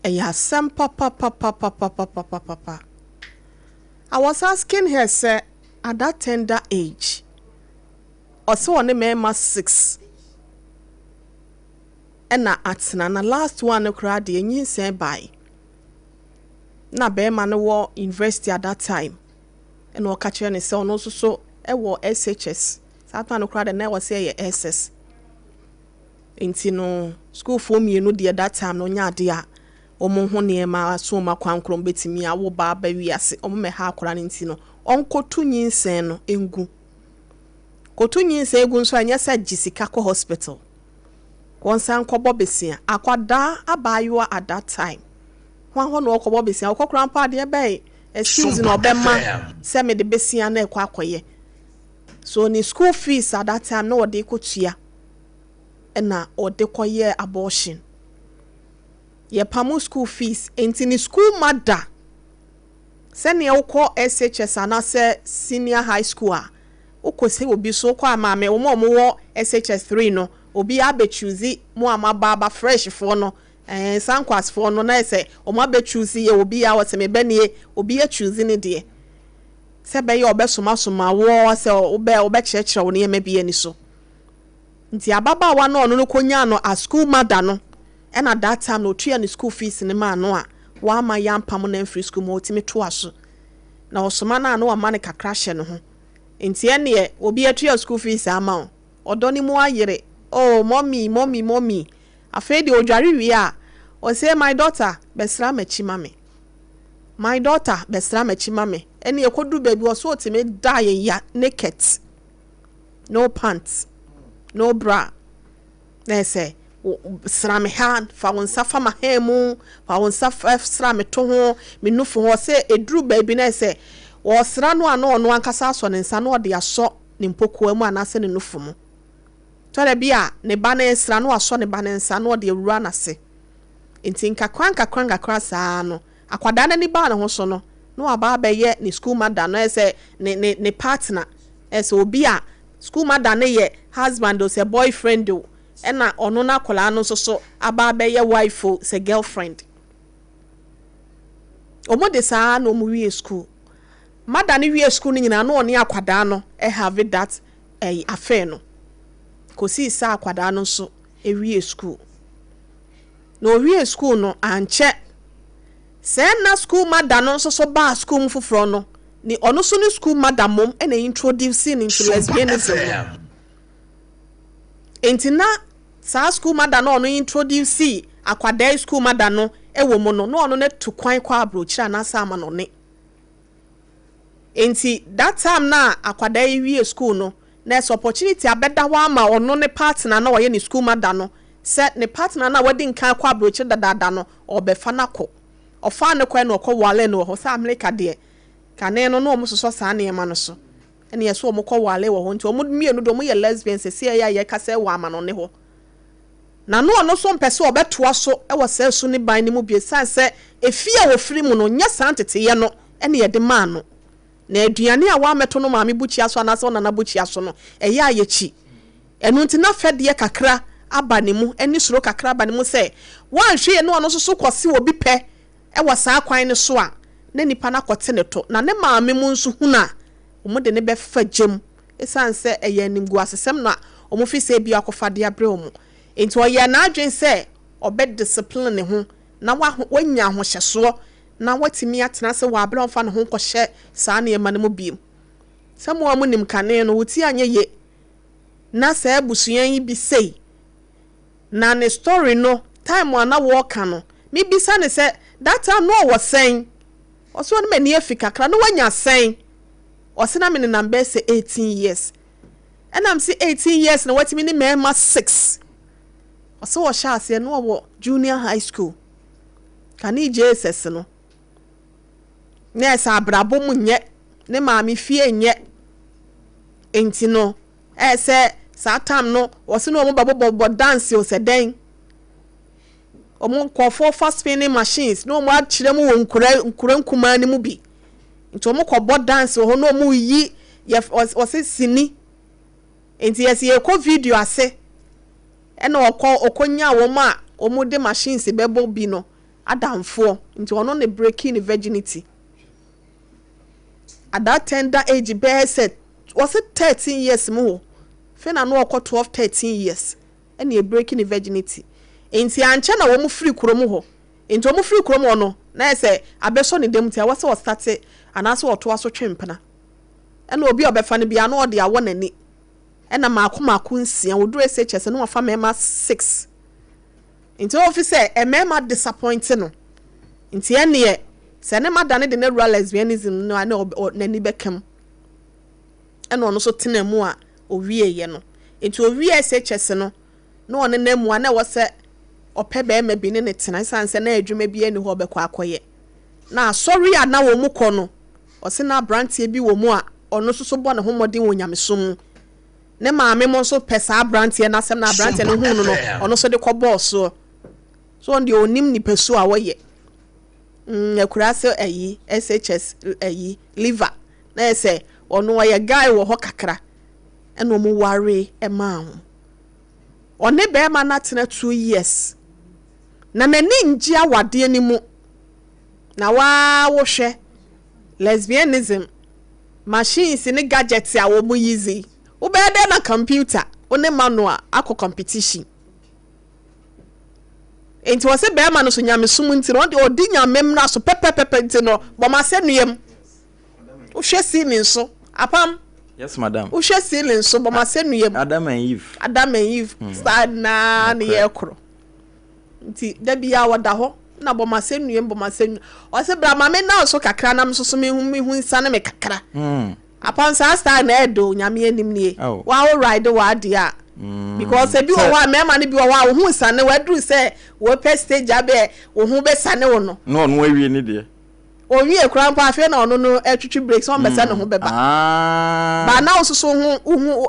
Ɛyɛ asɛm papapapapapapapapa. I was asking her sɛ at that tender age, ɔsɛ ɔne mmarima 6 ɛna atena na last one no koraa deɛ nyinsɛn bae. Na barima no wɔ university at that time. Ɛna ɔka kyerɛ no sɛ ɔno nso so ɛwɔ SHS. Saa time no koraa deɛ na ɛwɔ sɛ ɛyɛ SS. Nti no sukuufoɔ mmienu deɛ that time no ɔnyɛ adeɛ a wɔn ho nneɛma aso wɔn akwankoro bɛtumi awo ba aba wiase wɔn mmɛha akwadaa no nti no ɔnkɔto nyinsɛn no ngu. Kɔto nyinsɛn gu nso a ɛnyɛ sɛ gye sika kɔ hospital. Wɔnsan kɔbɔ besia. Akwadaa abaayewa at that time. Hwan hɔ na ɔkɔbɔ besia? Ɔkɔ koraa mpo adeɛ bɛyɛ excuse na ɔbɛma sɛ mede besia na ɛkɔ akɔyɛ. So ne school fees at that time na ɔde kɔtua ɛna ɔde kɔyɛ abortion. Yɛpamo school fees nti ne school mother sɛnea wokɔ SHS anaasɛ senior high school a wokɔ sɛ obi so wokɔ amaame wɔn a wɔwɔ SHS 3 no obi abɛchoose mo a moaba aba fresh foɔ no sankwasefoɔ no na yɛ sɛ wɔn abɛchoose yɛ obi a wɔsɛ me bɛ obi achoose ne deɛ sɛ bɛyɛ ɔbɛsomasoma wɔ sɛ wobɛ wobɛkyerɛkyerɛ wo nneɛma bi ani so. Nti ababaawa no ɔno no kɔnyaa no a school mother no ɛna that time na otua ne school fees ne maa no a wama yɛampam no amfiri school mu ɔtumi toa so na ɔsoma no a na wama no kakra hyɛ ne ho. Nti ɛneɛ obi atua school fees ama wo ɔdɔ ne mu ayere, oh mommy, mommy, mommy. Afei deɛ odware wie a ɔsɛ my daughter bɛsra m'akyi ma me, my daughter bɛsra m'akyi ma me. Ɛne ɛkɔduru baabi ɔso ɔtumi da yɛ ya naked, no pants, no bra, na ɛsɛ sra me ha, fa wo nsa fa ma hair mu, fa wo nsa sra me to ho, me nufu ho. Ɔsɛ ɛduru baabi na ɛsɛ wɔsra no a na ɔno ankasa asɔ ne nsa na ɔde asɔ ne mpokoa mu anaasɛ ne nufu mu. Tɔrɔ bi a ne ba ne sra no asɔ ne ba ne nsa na ɔde awura n'ase. Nti nkakra nkakra nkakra saa no akwadaa n'ani baa ne ho so no na waba abɛyɛ ne school mother no, ɛsɛ ne partner, ɛsɛ obi a school mother ne yɛ husband o sɛ boyfriend o, ɛna ɔno n'akwadaa no nso so aba abɛyɛ wife o sɛ girlfriend. Wɔn de saa na wɔn wie school. Mother no wie school no nyinaa na ɔne akwadaa no have that affair no kɔsii saa akwadaa no nso ewie school. Na owie school no ankyɛ sɛ na school mother no nso so baa school mu foforɔ no ne ɔno nso ne school mother mom ɛna introduce no into lesbianism no. Nti na saa school mother no ɔno introduce akwadaa yi school mother no ɛwɔ mu no na ɔno no tu kwan kɔ aburokyire anaasɛ ama no ne. Nti that time na akwadaa yi wie school no na ɛsɛ opportunity abɛda hɔ ama ɔno ne partner na ɔyɛ ne school mother no sɛ ne partner na wadi nkan kɔ aburokyire dadaada no ɔbɛfa n'akɔ. Ɔfaa ne kwan na ɔkɔ wale no wɔ hɔ sɛ Amerika deɛ kane no na wɔn sosɔ saa nneɛma no so ɛna yɛ so wɔn kɔ wale wɔ hɔ. Nti wɔn mmienu de wɔn yɛ lesbian sɛsi ɛyɛ a yɛka sɛ wɔ ama no ne hɔ na no ɔno nso mpɛ sɛ ɔbɛtoa so ɛwɔ saa su ne ban no mu bi esan sɛ efi a wɔfiri mu no nyɛ saa nteteyɛ no ɛna yɛde maa no na aduane a wɔamɛto no maame bukyia so anaasɛ ɔnana bukyia so no ɛyɛ a yɛkyi ɛno. Nti na fɛdeɛ kakra aba ne mu ɛne suro kakra aba ne mu sɛ wɔanhwɛ yɛ no ɔno nso so kɔsi obi pɛ ɛwɔ saa kwan no so a na nipa no akɔte ne to na ne maame mu nso hunu a wɔn de ne bɛfa gyam ɛsiane sɛ ɛyɛ animguasesɛm na wɔn fi sɛ ebi akɔfa de abrɛ wɔn. Nti ɔyɛ n'adwene sɛ ɔbɛ discipline ne ho na wanya ahohyɛsoɔ na watumi atena ase wɔ abere a ɔmfa ne ho nkɔhyɛ saa nneɛma no mu bio. Sɛ mo a monim kane no, wo ti anyɛ ye na saa abusua yi bi sei na ne story no time a na wɔɔka no me bisa no sɛ that time na ɔwɔ sɛn? Ɔse ɔno m'ani afi kakra na wanya sɛn? Ɔse na me nenam bɛyɛ sɛ 18 years ɛna mese 18 years na watumi ne mmarima 6 Ɔse ɔhyɛ aseɛ na ɔwɔ junior high school kane JSS no na ɛsɛ abrabɔ mu nyɛ ne maame fie nyɛ nti no ɛsɛ saa tam no ɔse na ɔmo bɛbɔbɔbɔ dance o sɛ dɛn ɔmo nkurɔfoɔ fa spinning machines na ɔmo akyerɛ mu wɔ nkura nkura nkumaa no mu bi nti ɔmo kɔbɔ dance wɔ hɔ na ɔmo yi yɛ ɔse sini Nti yɛse yɛkɔ video ase ɛna ɔkɔ ɔkɔ nyaa wɔn a wɔn de machines bɛbɔ bi no adamfoɔ nti ɔno ne breaki ne virginity at that tender age bɛyɛ sɛ wɔse 13 years mu hɔ fei na no ɔkɔ 12 13 years ɛna ɛbreaki ne virginity nti ankyɛ na wɔn firi kurom hɔ nti wɔn firi kurom hɔ no na yɛ sɛ abɛsɔ ne dam nti ɛwɔ sɛ ɔstate anaasɛ ɔtoa so twe mpena. Ɛna obi a ɔbɛfa no biara na ɔde awɔ n'ani. Ɛna maako maako nsia, wɔduru SHS no na wafa mmarima six. Nti ofi sɛ mmarima disappoint no. Nti ɛneɛ sɛ ne ma dane de no awura lesbianism no a na n'ani bɛka mu. Ɛna ɔno nso tena mu a owieeɛ no. Nti owie SHS no na ɔnenam mu a na ɛwɔ sɛ ɔpɛ barima bi ne no tena ɛsiane sɛ na adwuma biara nni hɔ a ɔbɛkɔ akɔyɛ. Na asɔre a na wɔn kɔ no Ɔse na abranteɛ bi wɔ mu a ɔno nso so bɔ ne ho mmɔden wɔ nyamesom mu. Ne maame mo nso pɛ saa abranteɛ no asɛm na abranteɛ no huu no no ɔno nso de kɔ bɔɔ soɔ. So ɔno deɛ ɔnim nipasu a ɔyɛ. Mm akuraase ayi SHS ayi liver na yɛ sɛ ɔno ɔyɛ guy wɔ hɔ kakra ɛna ɔmo ware ɛmaa ho. Ɔne bɛɛma no atena 2 years na n'ani ngye awadeɛ no mu. Na waa wo hwɛ lesbianism machines ne gadgets a wɔn use yi, wo bɛyɛ dɛn na computer wo ne manual akɔ competition? Nti wɔse bɛɛma no so nyamesom nti no ɔde ɔdi nyame mmra so pɛpɛpɛpɛ nti no bɔ m'asɛnnua mu. Wohwɛ ceiling so apam. Yes madam. Wohwɛ ceiling so bɔ m'asɛnnua mu. Adam and Eve. Adam and Eve hmm. saa naa ne yɛ koro. Nti da biara ɔda hɔ na bɔ m'asɛnnua mu, bɔ m'asɛnnua. Ɔse bra ma me nna wo so kakra na me nso so mehu me ho nsiane me kakra. Apam saa style na ɛɛdɛ o, Nyame anim nie. Wa wo ride w'adeɛ a. Because ebi wɔ hɔ a mmarima no bi wɔ hɔ a wo ho nsiane wo, aduru sɛ wɔpɛ stage abɛ wo ho bɛsiane wo no. Na ɔno awie ne deɛ. Ɔnwie koraa mpo afei na ɔno no ɛtwitwi break sɛ ɔmpɛ sɛ ne ho bɛba. But na wo nso so wo ho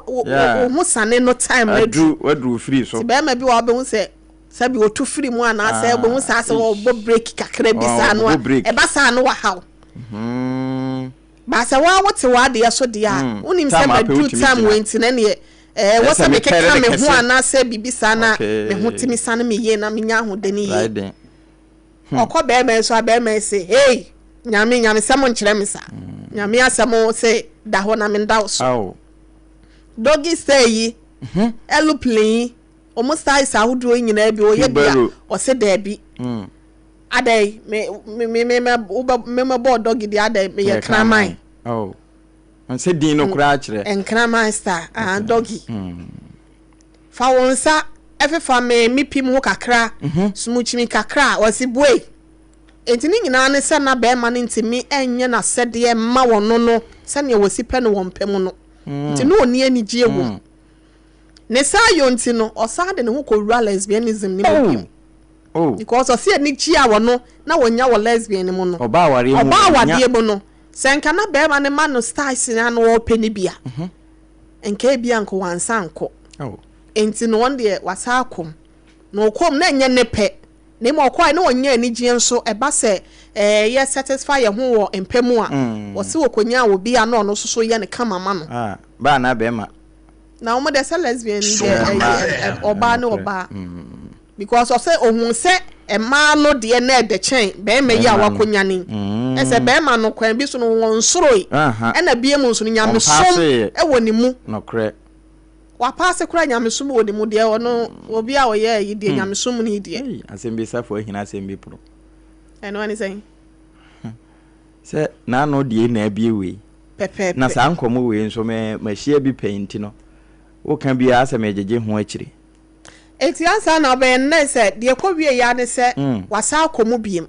wo ho wo ho sane no time no aduru. Aduru firi so. Nti bɛrima bi wɔ hɔ a wobɛhu sɛ sɛbi ɔtu firi mu anaasɛ wobɛhu saa sɛ ɔbɔ break kakra bi saa no a ɛba saa no wahaw. But sɛ woa wote w'adeɛ so deɛ a wonim sɛ maduru time wei nti no ɛneɛ ɛwɔ sɛ mekeka me ho anaasɛ biribi saa na me ho tumi sane me yie na menya ahoɔden yie. Ɔkɔ bɛɛma yi so a bɛɛma yi se hey Nyame nyamesɛm nkyerɛ me saa Nyame asɛm se da hɔ na menda wo so. Doggy style yi, aeroplane yi, ɔmo styles ahodoɔ yi nyinaa bi ɔyɛ bi a ɔse daabi. Adɛn me me me me wobɛ me mɛbɔɔ doggy deɛ adɛn meyɛ kraman. Sɛ din no koraa kyerɛ. Nkraman style, ah doggy. Fa wo nsa fefa me me pim ho kakra, smooch me kakra a, ɔse buei. Enti ne nyinaa ne sɛ na barima no ntumi nyɛ n'asɛdeɛ mma wɔno no sɛdeɛ wɔsi pɛ no wɔ mpa mu no. Nti na ɔnni anigyeɛ wɔ mu. Ne saa yɔ nti no, ɔsan de ne ho kɔwura lesbianism no mu bio. Because ɔse anigyeɛ a wɔno na wɔnya wɔ lesbian no mu no, ɔba awadeɛ mu no, sɛ nka na barima no ma no styles no a na ɔrepɛ no bi a, nka ebia nka wansan ankɔ. Enti no ɔno deɛ wasan akɔ mu. Na ɔkɔɔ mu na ɛnyɛ ne pɛ, na mmom ɔkɔeɛ na ɔnya anigyeɛ nso. Ɛba sɛ ɛɛ yɛ satisfy yɛn ho wɔ mpa mu a, ɔse ɔkɔnyaa obi a na ɔno nso so yɛ no kama ma no. Ah, baa anaa bɛɛma? Na wɔn deɛ sɛ lesbian deɛ ɛyɛ ɔbaa ne ɔbaa. Because ɔsɛ ohun sɛ mmaa no deɛ na ɛdɛ kyɛn bɛrima yi a wakɔnya no yi. Ɛsɛ bɛrima no kwan bi so no wɔn nsoroe. Ɛna bie mu nso no nyamesom wɔ ne mu. Nokorɛ. Wapaase koraa nyamesom wɔ ne mu deɛ ɔno obi a ɔyɛ ayi deɛ nyamesom ni deɛ. Ei asɛm bi safo ahina asɛm bi pono. Ɛno ɛne sɛn? Sɛ n'ano deɛ na abie wei. Pɛpɛɛpɛ. Na saa nkɔmmɔ wei nso me mahyia bi pɛn nti no woka biara asɛ megyegye ho akyire. Enti ansa na ɔbɛyɛ no na sɛ deɛ ɛkɔ wieɛ ara ne sɛ wasan akɔ mu biem.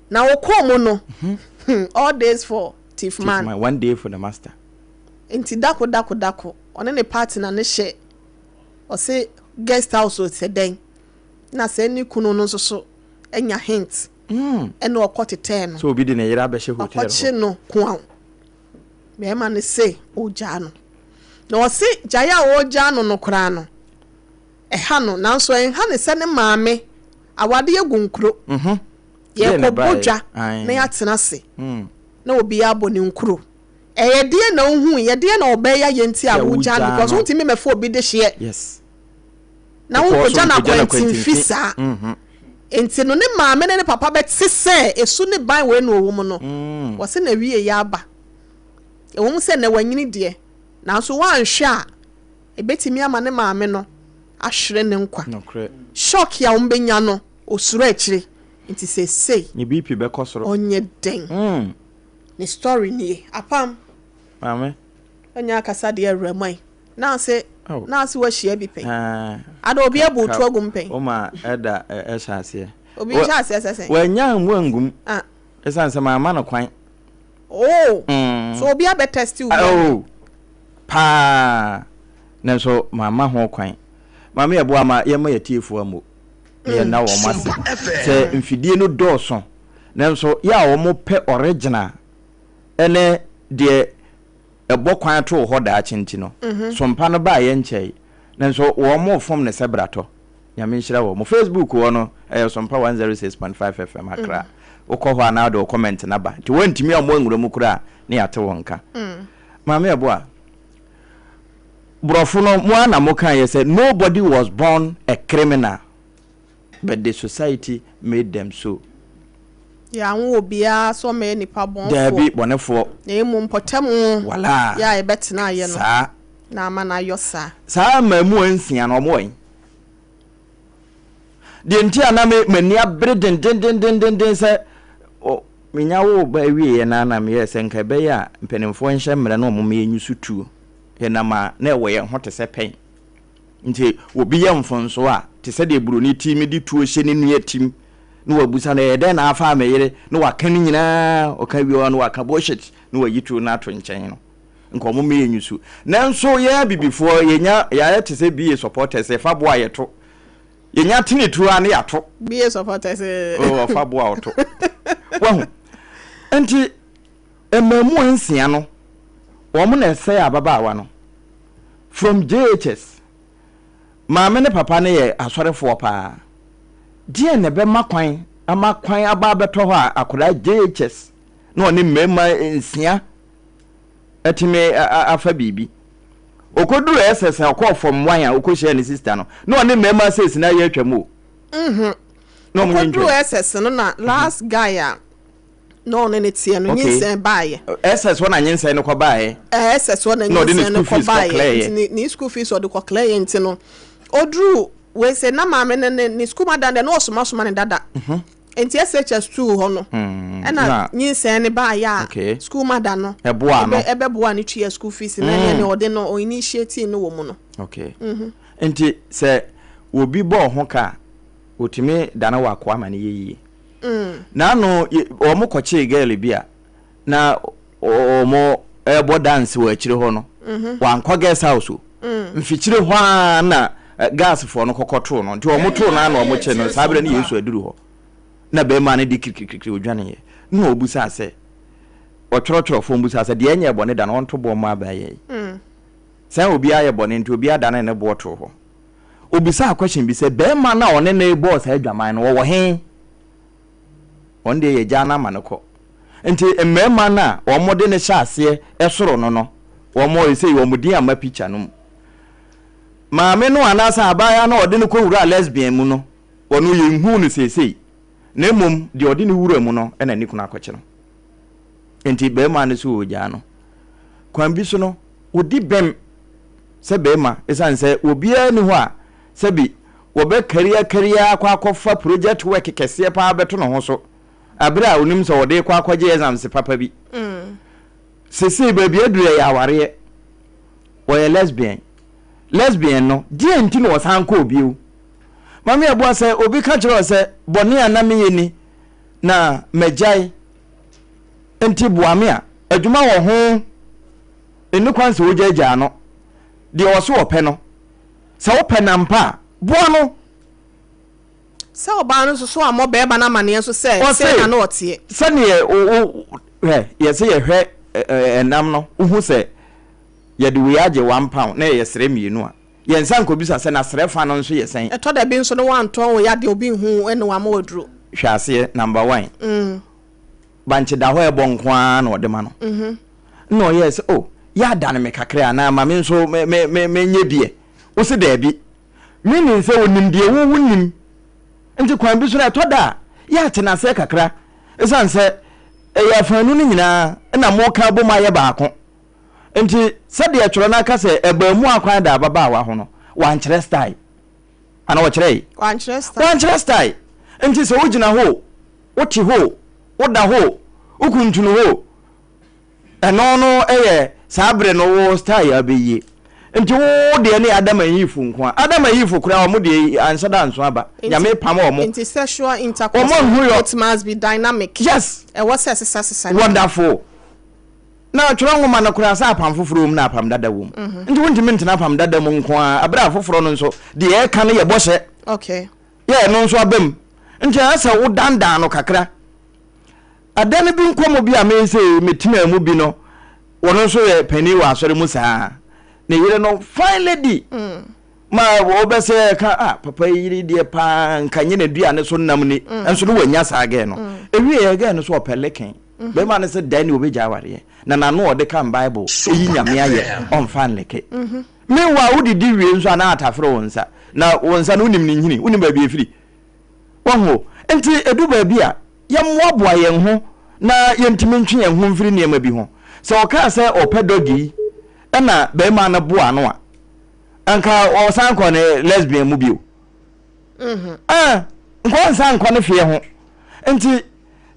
Na ɔkɔɔ mu no all days for thief man. Thief man, one day for the master. Nti dako dako dako ɔne ne partner no hyɛ ɔse guest house o sɛ dɛn na sɛ ne kunu no nso so anya hint ɛna ɔkɔ tetɛɛ no. Sɛ obi de ne yere abɛhyɛ hotel hɔ. Wakɔkye no koaw. Bɛɛma no se ɔgyaa no. Na ɔse gyae a ɔgyaa no no koraa no ɛha no nanso ɛnha no sɛ ne maame awadeɛ gu nkuro. Yɛkɔ bɔ dwa na yɛatena ase na obiara abɔ ne nkuro. Ɛyɛ deɛn na wohui? Yɛ deɛn na ɔbaa yi ayɛ nti a wogyaa no? Because wontumi mmɛfa obi dehyeɛ na wonkɔgya no akwantimfi saa. Nti no ne maame ne ne papa bɛte sɛ esu ne ban wei na ɔwɔ mu no, wɔse n'awieeɛ aba. Ɛwɔ mu sɛ nnɛ wanyini deɛ, nanso woanhwɛ a, ɛbɛtumi ama ne maame no ahwere ne nkwa. Shock a wɔbɛnya no, ɔsuro akyire. Nti seesei ɔnyɛ dɛn? Ne story nie. Apam. Maame. Ɔnyɛ akasa deɛ awura mu ayi. Na ase na ase wahyia bi pɛn. Ada obi abu otu agum pɛn. Woma ɛda ɛhyɛ aseɛ. Obi nhyɛ aseɛ sɛ sɛn. Wanya ngu angum. Ah. Ɛsan sɛ maama no kwan. Oh. Mm. So obi abɛ test wo. Oh. Paa. Nanso maama ho kwan. Maame yɛ boa ma yɛma yɛ tiefoɔ ammo. Na yɛn na wɔn ase. Sɛ mfidie no dɔɔso. Nanso yɛ a wɔpɛ original ne deɛ ɛbɔ kwan too hɔ daakye nti no, sompa no baeɛ nkyɛe. Nanso wɔrefom no sɛ bratɔ. Nyame nhyira wɔn. Facebook hɔ no, ɛyɛ Sompa 106.5 FM Accra. Wokɔ hɔ a na wode wo comment no aba. Nti woantumi ammɔ anwura mu koraa a, na yɛate wo nka. Maame Ɛboa, Borɔfo no, mo ara na mokaeɛ sɛ nobody was born a criminal. But the society made them so. Yɛanwo obiara sɛ ɔmmɛyɛ nipa bɔnfoɔ. Daabi, bɔnefoɔ. Na mmom mpɔtam Walaa. yɛ a yɛbɛtenaeɛ no Saa. na ama no ayɔ saa. Saa mmaamua nsia no, wɔwɔ he? Deɛ nti a na me m'ani abere dendendendenden sɛ ɔ menya woo ba awieeɛ no ara na meyɛɛ sɛ nka ɛbɛyɛ a mpanimfoɔ nhyɛ mmara na wɔmma yɛnyi so tuo. Yɛnam a na ɛwɔ yɛn ho te sɛ pɛn. Nti obi yɛ mfomsoɔ a, te sɛ deɛ buroni tumi de tuo hyɛ ne nua tim na wabusa no, ɛyɛ dɛn na afaa me yere? Na waka ne nyinaa, ɔka wie a na waka bullshit na wayi tuo no ato nkyɛn no. Nka wɔn mmɛ yɛn nyusu. Nanso yɛn abibifoɔ yɛnya, yɛayɛ te sɛ BA supporters, yɛfa boɔ a yɛto. Yɛnya tene tuo a ne yɛato. BA supporters. Oh, ɔfa boɔ a ɔto. Wahu? Nti mmaamua nsia no, wɔn na ɛsɛe ababaawa no. From JHS, Maame ne papa no yɛ asɔrefoɔ paa. Deɛn na ɛbɛma kwan ama kwan aba abɛtɔ hɔ a akwadaa JHS na ɔne mmarima nsia atumi afa biribi? Ɔkɔduru SS a ɔkɔɔ form one a ɔkɔhyiaa ne sister no, na ɔne mmarima six no ayɛ atwam o. Mhm. Na wɔn nyɛ Ɔkɔduru ntwam. SS no na last guy a na ɔne no teɛ no nyinsɛn baeɛ. SS hɔ na nyinsɛn no kɔ baeɛ. SS hɔ na nyinsɛn no kɔ baeɛ nti ne ne school fees ɔde kɔ clear nti no oduru wei sɛ na maame no ne ne school madam deɛ na ɔsomasoma ne dada mhm. nti SHS two hɔ no hmm, ɛna nyinsɛn no baeɛ a school madam no ɛboa no ɛbɛboa no tua school fees na ɛne hmm. ɔde no ɔinitiate no wɔ mu no. Okay. Mhm. Nti sɛ obi bɔ ɔho ka otumi dane wɔ akoa ma no yɛ yie. N'ano wɔn kɔkyee girl bi a na wɔn ɛrebɔ dance wɔ akyire hɔ no mhm. wankɔ guest house o mm. mfikyire hɔ ara na eh, gas foɔ no kɔkɔ too no nti wɔn too no ana wɔn kye no saa berɛ no Yesu aduru hɔ na bɛrima no de kirikirikiri odwaneeɛ na ɔbusaa sɛ ɔtwerɛtwerɛ fo busaa sɛ deɛ ɛnyɛ bɔne da no ɔnto boɔ mma abɛyɛ yi mm. sɛ obiara yɛ bɔne nti obiara dane ne boɔ too hɔ Obisaa question bi sɛ, Barima no a ɔne no rebɔɔ saa adwaman no, ɔwɔ he? Ɔno deɛ yɛagyaa no ama no kɔ. Nti mmarima no a wɔde no hyɛ aseɛ soro no no, wɔn seesei wɔn din amma picture no mu. Maame no anaasɛ abaayewa no a ɔde no kɔwuraa lesbian mu no, ɔno yɛnhuu no seesei. Na mmom deɛ ɔde no wura mu no na ne kunu akɔkye no. Nti barima no so ɔregyaa no. Kwan bi so no, ɔdi bem. sɛ barima ɛsiane sɛ obiara nni hɔ a sɛbi wɔbɛkari akari ara akɔ akɔfa project work kɛseɛ paa bɛto ne ho so aberɛ a ɔnim sɛ ɔde rekɔ akɔgye exams papa bi. Sesei baabi aduru ɛyɛ awareɛ. Ɔyɛ lesbian. Lesbian no, deɛn nti na ɔsan kɔɔ bio? Maame Abua sɛ obi ka kyerɛ wo sɛ bɔne a na meyɛ ni na magyae nti boa me a, adwuma wɔ ho, ɛnni kwan sɛ wogyaagyaa no. Deɛ ɔse ɔpɛ no, sɛ wopɛ no ampa a, boa no. Sɛ ɔbaa no nso so ammɔ barima no amanneɛ nso sɛ sei na na ɔteɛ. Sɛdeɛ wo, hwɛ, yɛse yɛhwɛ ɛnam no, wohu sɛ yɛde wei agye £1 na ɛyɛ serɛ mmienu a, yɛnsan nkɔbisa sɛ na serɛ fa no nso yɛ sɛn? Ɛtɔ da bi nso no woantɔn wo yadeɛ obi nhu wo na wama wo aduro. Hwɛ aseɛ, number one, bankye da hɔ a ɛbɔ nko ara na ɔde ma no. Nna ɔyɛɛ sɛ, oh, yɛ adane me kakra anaa ma me nso me, me, me, menyɛ bi ɛ. Wo se daabi. Meaning sɛ ɔnim deɛ wo wonnim. Nti kwan bi so no ɛtɔ da a, yɛ a te no aseɛ kakra. Ɛsiane sɛ ɛyɛ afaanu no nyinaa na moka abom ayɛ baako. Nti sɛdeɛ twerɛ no aka sɛ ɛbaa akwan da ababaawa ho no, wankyerɛ style. Anaa ɔkyerɛe? Wankyerɛ style. Wankyerɛ style. Nti sɛ wogyina hɔ o, wote hɔ o, woda hɔ o, wokuntunu hɔ o, ɛno no yɛ saa bere no wo style a wobɛyie. Nti wo deɛ ne Adam and Eve nko a. Adam and Eve koraa wɔn deɛ anhyɛ da nso aba. Nyame pam wɔn. Nti sexual intercourse no, it must be dynamic. Yes. Ɛwɔ sɛ ɛsesa sesa. Wonderful. Na twerɛ nwoma no koraa sɛ apam foforɔ wom na apam dada wom. Nti wontumi ntena apam dada mu nko ara berɛ a foforɔ no nso deɛ ɛka no yɛ bɔhyɛ. Okay. Yɛ ɛno nso aba mu. Nti ɛyɛ sɛ wodandan no kakra. Ɛda no bi nkɔmmɔ bi a me sɛ metenaa mu bi no, ɔno nso yɛ panin wɔ asɔre mu saa. Ne yere no fine lady. Ma wɔbɛsɛ ka ah papa yi yere deɛ paa nka nye n'aduane so nam ni. Nso no wanya saa gɛɛ no. Ewie yɛ gɛɛ no so ɔpɛ leken. Bɛrima no sɛ dan ni obegya awareɛ. Na n'ano a ɔde kan Bible eyi Nyame ayɛ ɔmfa nleke. Meanwhile wodidi wie nso a na atafere wo nsa. Na wo nsa no wonim ne nhini, wonim baabi efiri. Wahu o? Nti edu baabi a yɛmmoaboa yɛn ho na yɛntumi ntwe yɛn ho mfiri nneɛma bi ho. Sɛ ɔkaa sɛ ɔpɛ dɔgi yi ɛna bɛrima no boa no a, anka ɔsan kɔ ne lesbian mu bio. Ah, nka ɔnsan nkɔ ne feɛ ho. Nti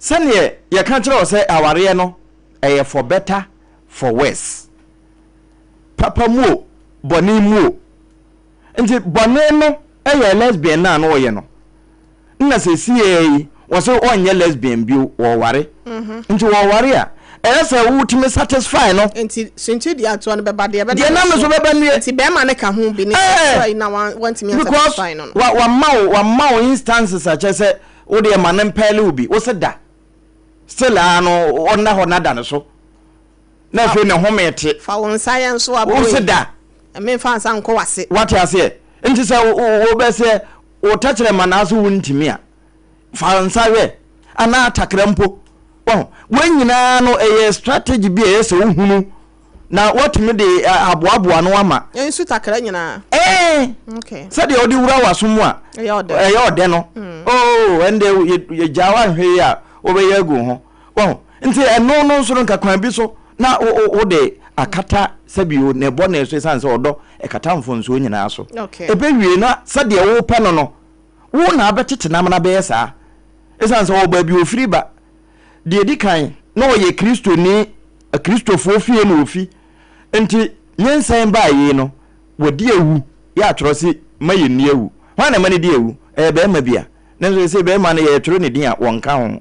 sɛdeɛ yɛka kyerɛ wo sɛ awareɛ no ɛyɛ for better for worse. Papa mu o, bɔne mu o. Nti bɔne no yɛ lesbian no a na ɔyɛ no. Nna sesei yi wɔse ɔnyɛ lesbian bio, wɔware. Nti wɔware a, ɛyɛ sɛ wotumi satisfy no. Nti suntidua deɛ atoɔ no bɛba deɛ ɛbɛda Deɛ nam no so bɛba nnue. Nti bɛrima no ka ho bi ne sɛ yi na wantumi Because ansatisfy no no. wa wama wo wama wo instances a kyerɛ sɛ wo deɛ ma no mpɛɛle wo bi, wo se da. Still ara no ɔnna hɔ na da no so. Na afei ne home te. Fa wo nsa yɛ nso aboe. Wo se da. Memfa nsa nkɔ w'ase. Wate aseɛ? Nti sɛ wobɛsɛ wo tɛkyerɛma na ase wontumi a, fa nsa hwɛ anaa takra mpo. Wahu? Wei nyinaa no ɛyɛ strategy bi a ɛyɛ sɛ wohunu na woatumi de aboaboa no ama. Nsu takra nyinaa. Ɛɛ. Okay. Sɛdeɛ wode wura w'aso mu a. Ɛyɛ ɔdɛ. Ɛyɛ ɔdɛ no. Oh, ɛnde yɛgyaa woanhwɛ yi a wobɛyɛ agu wo ho. Wahu? Nti ɛno no nso no nka kwan bi so na wode akata sɛbio ne bɔne so ɛsiane sɛ ɔdɔ ɛkata mfomsoɔ nyinaa so. Ɛbɛwie na sɛdeɛ wopɛ no no, wo na abɛtete no amena bɛyɛ saa. Ɛsiane sɛ ɔwɔ baabi ɔfiri ba. Deɛ ɛdi kan, na ɔyɛ Kristoni, Kristofoɔ fie na ɔfi. Nti nyinsɛn baa yei no, wadi awu. Yɛ atwerɛ se ma yɛnni awu. Hwan na ɛma no di awu? Ɛyɛ barima bi a. Nanso seesei barima no yɛtwerɛ ne din a wɔnka ho.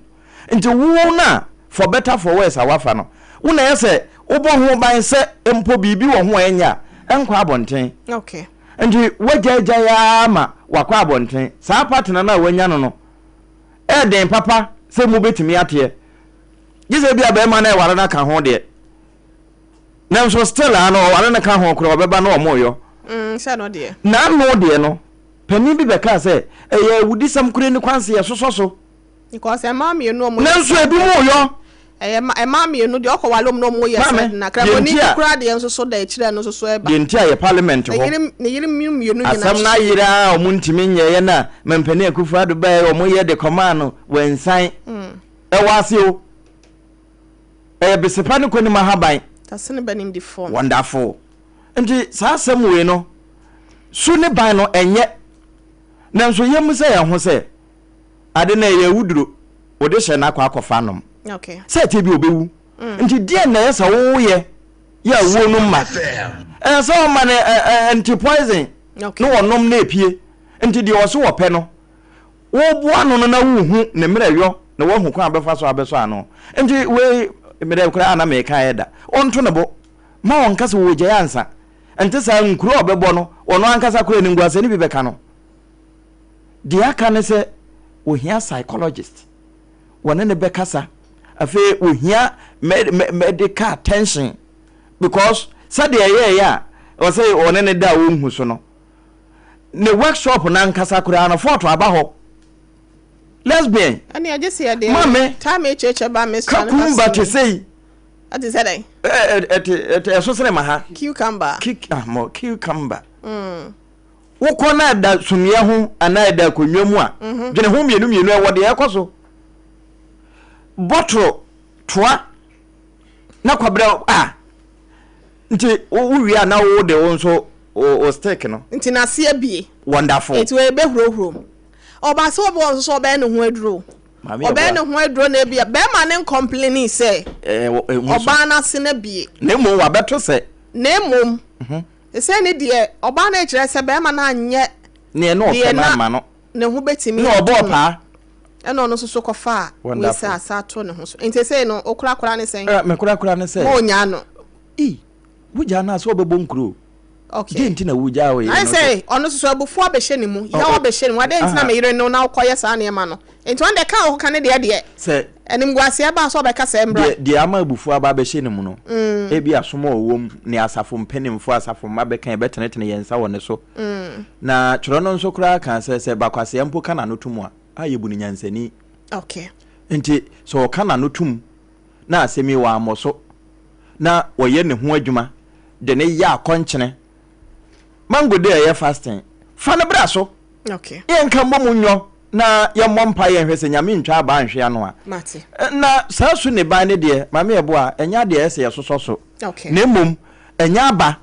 Nti wo no a for better for worse a woafa no, wo na ɛyɛ sɛ wobɔ ho ban sɛ mpo biribi wɔ ho a ɛnyɛ a, ɛnkɔ abɔnten. Okay. Nti woagyaagyae ara ma wakɔ abɔnten. Saa partner no a woanya no no, ɛyɛ den papa sɛ mobɛtumi ateɛ. Gye sɛ ebia barima no a ɛware no aka ho deɛ. Nanso still ara no ɔware no ka ho koraa ɔbɛba na wɔreyɔ. Mm, sɛ no deɛ. N'ano deɛ no, panin bi bɛkaa sɛ ɛyɛ awudisɛm koraa nni kwan sɛ yɛsosɔ so. Because mmaa mmienu ɔmo yɛ Nanso ebi mo yɔ. Ɛyɛ mmaa mmienu deɛ ɔkɔ wale ɔmo na ɔmo yɛ sɛ na kramoni bi koraa deɛ nso so da akyire ɛno nso so ɛba. Deɛ nti a yɛ parliament hɔ. Ne yere ne yere mmienu nyinaa. Asɛm no ayere a ɔmo ntumi nyɛ yɛ na mampanin Akufo Addo baɛ ɔmo yɛ de kɔmaa no wansan. Ɛwɔ ase o. Ɛyɛ besepa ne kɔnim ahaban. Tasene bɛ nim di fɔm. Wonderful. Nti saa asɛm wei no, su ne ban no ɛnyɛ. Nanso yɛmmisa yɛn ho sɛ, ade no ɛyɛ awuduro, wode hyɛ no akɔ akɔfa anom. Sɛ ɛteɛ bi ɔbɛwu. Mm. Nti deɛn na ɛyɛ sɛ woyɛ yɛ awuo no mma? Ɛyɛ sɛ ɔma no nti poison na wɔnom na ɛpie. Nti deɛ ɔse wɔpɛ no, woboa no no na wohu ne mmerɛyɔ na woahu kwan a bɛfa so abɛsɔ ano. Nti wei mmerɛ koraa na meka yɛ da. Ɔnto ne bo. Ma ɔnka sɛ wɔgyae ansa. Ɛnte saa nkuro a ɔbɛbɔ no, ɔno ankasa koraa animguaseɛ no bi bɛka no. Deɛ aka ne sɛ wɔhia psychologist, wɔne no bɛkasa. Afei wɔhia medical attention because sɛdeɛ ɛyɛɛyɛ a ɔsɛ ɔne ne da a wɔnhu so no, ne workshop no ankasa koraa no fɔɔto aba hɔ. Lesbian, maame, kakumba te sei. Ɛte sɛ dɛn? Ɛte ɛte ɛso sene ma ha. Cucumber. Ah, mo cucumber. Mm. Wokɔ na ɛda sumiɛ ho anaa ɛda akonnwa mu a, mhm. dwene ho mmienu mmienu ɛwɔ deɛ ɛkɔ so. Bɔtoro toa na kwabrɛ a nti wowie a na wo de wo nso wo stick no. Nti n'ase abie. Wonderful. Nti wɔbɛhurohuro mu. Ɔbaa sɛ obi wɔ nso sɛ ɔbɛyɛ ne ho aduro. Ɔbɛyɛ ne ho aduro na ebia bɛrima no nkɔmpleni sɛ ɔbaa no ase no abie. Na mmom wabɛto sɛ. Na mmom sɛ ne deɛ ɔbaa no rekyerɛ sɛ bɛrima no anyɛ deɛ na na ne ho bɛtumi na ɔbɔɔ paa. Ɛna ɔno nso so kɔfaa wei sɛ asa ato ne ho so. Nti sei no okorakora ne sɛn? Me korakora ne sɛ. Ma ɔnyaa no. Ii, wogyaa no a sɛ ɔbɛbɔ nkuro. Okay. Deɛ nti na wogyaa wo yere no sɛ. Ayɛ sɛ ɔno nso so abufuo abɛhyɛ ne mu, yaw abɛhyɛ ne mu, adɛn nti na me yere ne wo na wokɔyɛ saa nneɛma no? Nti ɔno deɛ ka a ɔkɔka ne deɛ deɛ, Sɛ. animguaseɛ ba a sɛ ɔbɛka sɛ mmra. Deɛ, deɛ ama abufuo aba abɛhyɛ ne mu no, ebia som a ɔwɔ mu, ne asafo mpanimfoɔ, asafo mma bɛka, yɛbɛtenetene yɛn nsa wɔ ne so. Na twerɛ no nso koraa kaa sɛ, sɛ bakwasea mpo ka n'ano to mu a, a yɛbu no nyansani. Okay. Nti sɛ ɔka n'ano to mu na asɛm yi wammɔ so, na ɔyɛ ne ho adwuma de no yɛ akɔnkyene. Mango day a ɛyɛ fasting, fa no bra so. Okay. Yɛnka mmɔ mu nyɔ na yɛmmɔ mpaeɛ nhwɛ sɛ Nyame ntwa abaa nhwe ano a. Mate. Na saa su ne ban no deɛ, Maame Yɛboa, ɛnyɛ adeɛ a ɛyɛ sɛ yɛsosɔ so. Okay. Na mmom, ɛnyɛ aba.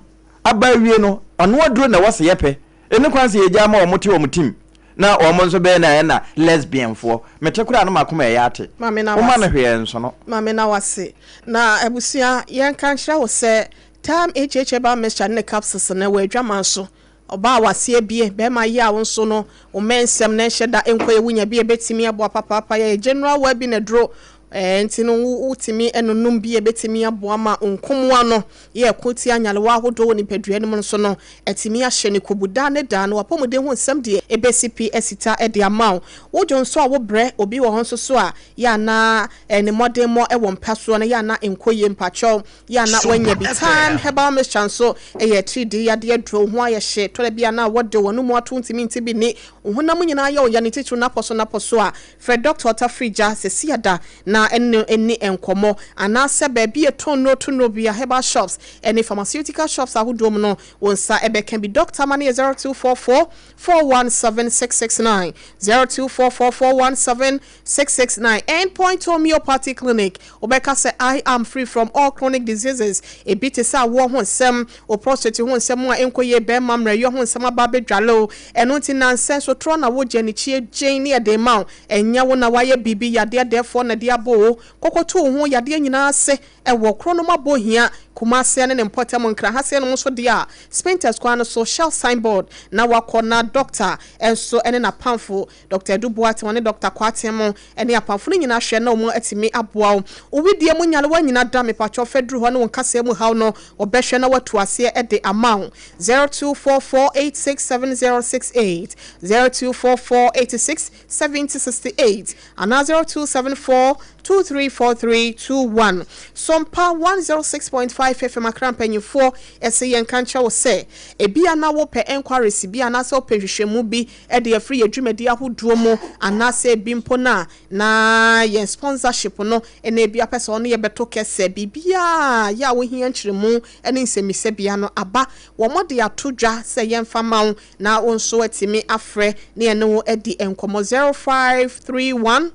Aba awie no, ɔno aduro na ɛwɔ sɛ yɛpɛ. Ɛnni kwan sɛ yɛgyaa ma wɔn te wɔn tim na wɔn nso bɛyɛ na ɛna lesbianfoɔ. Mete koraa na m'akoma ɛyɛ ate. Maame na Woma no wase. hwee ɛnsono. Maame na wase. Na abusua, yɛnka nkyerɛ wo sɛ Time HH Herbal Mixture ne ne capsules no wɔ adwaman so. Ɔbaa a wase abue, barima yi a wo nso no wo mmɛn nsɛm na ɛnhyɛ da nkɔ yɛ wonya bi a ɛbɛtumi aboa papaapa yɛ general well being aduro ɛɛ nti no wo wotumi nonom bi a ɛbɛtumi aboa ma wo nkomoa no yɛ ɛko tia nyarewa ahodoɔ wɔ nipadua no mu nso no atumi ahyɛ no kubu daa ne daa no w'apɔmuden ho nsɛm deɛ ɛbɛsi pi asita de ama wo. Wo dwonsɔ a wo brɛ, obi wɔ hɔ nso so a yɛ a na ne mmɔdenmmɔ wɔ mpa soɔ no yɛ a na ɛnkɔ yie mpakyɛw yɛ a na woanya bi. Thyme herbal mixture nso yɛ atiridii yadeɛ aduro, wo ho ayɛ hye, tɔ da bi a na wɔde w'anomu ato wontumi nte bi nni, wo honam nyinaa yɛ wo ya ne titiriw no apɔ so no apɔ so a, frɛ dɔkta ɔtafiri gya sɛsiada na ɛne no nni nkɔmmɔ anaasɛ baabi a yɛtɔn nnuro to nnuro bia, herbal shops ne pharmaceutical shops ahodoɔ mu no, wo nsa bɛka bi. Dɔkta ma no yɛ 0244 417 669, 0244 417 669. End Point Homeopathy Clinic, wobɛka sɛ I am free from all chronic diseases, ebi te sɛ awoɔ ho nsɛm, wo prostate ho nsɛm a ɛnkɔ yie, bɛrima mmerɛyɔ ho nsɛm aba abɛdwale wo, ɛno nti nnansa nsotorɔ na wogye anikyie gyen ne ɛde rema wo, ɛnyɛ wo na woayɛ biribi, yadeɛ dɛɛfoɔ na ɛde abɔ wo, kɔkɔto wo ho yadeɛ nyinaa ase wɔ Kronom Abohia, Kumase ne ne mpɔtam, Nkran ha sei nom nso deɛ a, Spintex kwan no so, Shell signboard na woakɔ na Dɔkta nso ne n'apamfo Dɔkta Adu Boateng, ɔne Dɔkta Kwarteng mo ne apamfo no nyinaa hwɛ na wɔn atumi aboa wo. Wo wedeɛ mu nyarewa nyina da, mepakyɛw fɛ duru hɔ ne wo nkasɛɛ mu haw no wɔbɛhwɛ na wɔatu aseɛ de ama wo. 0244867068, 0244867068 anaa 0274234321. Sompa 106.5 FM Accra mpanyinfoɔ se yɛnka nkyerɛ wo sɛ ebia na wopɛ enquiries bi anaasɛ wopɛ nhwehwɛmu bi de afiri yɛn dwumadi ahodoɔ mu anaasɛ ebi mpo no a na yɛn sponsorship no na ebi apɛ sɛ ɔne yɛ bɛto kɛsɛ biribiara yɛ a wohia nkyerɛmu ne nsɛmmisa bia no aba wɔn de ato dwa sɛ yɛmfa ma wo na wo nso atumi afrɛ ne yɛne wo adi nkɔmmɔ 0531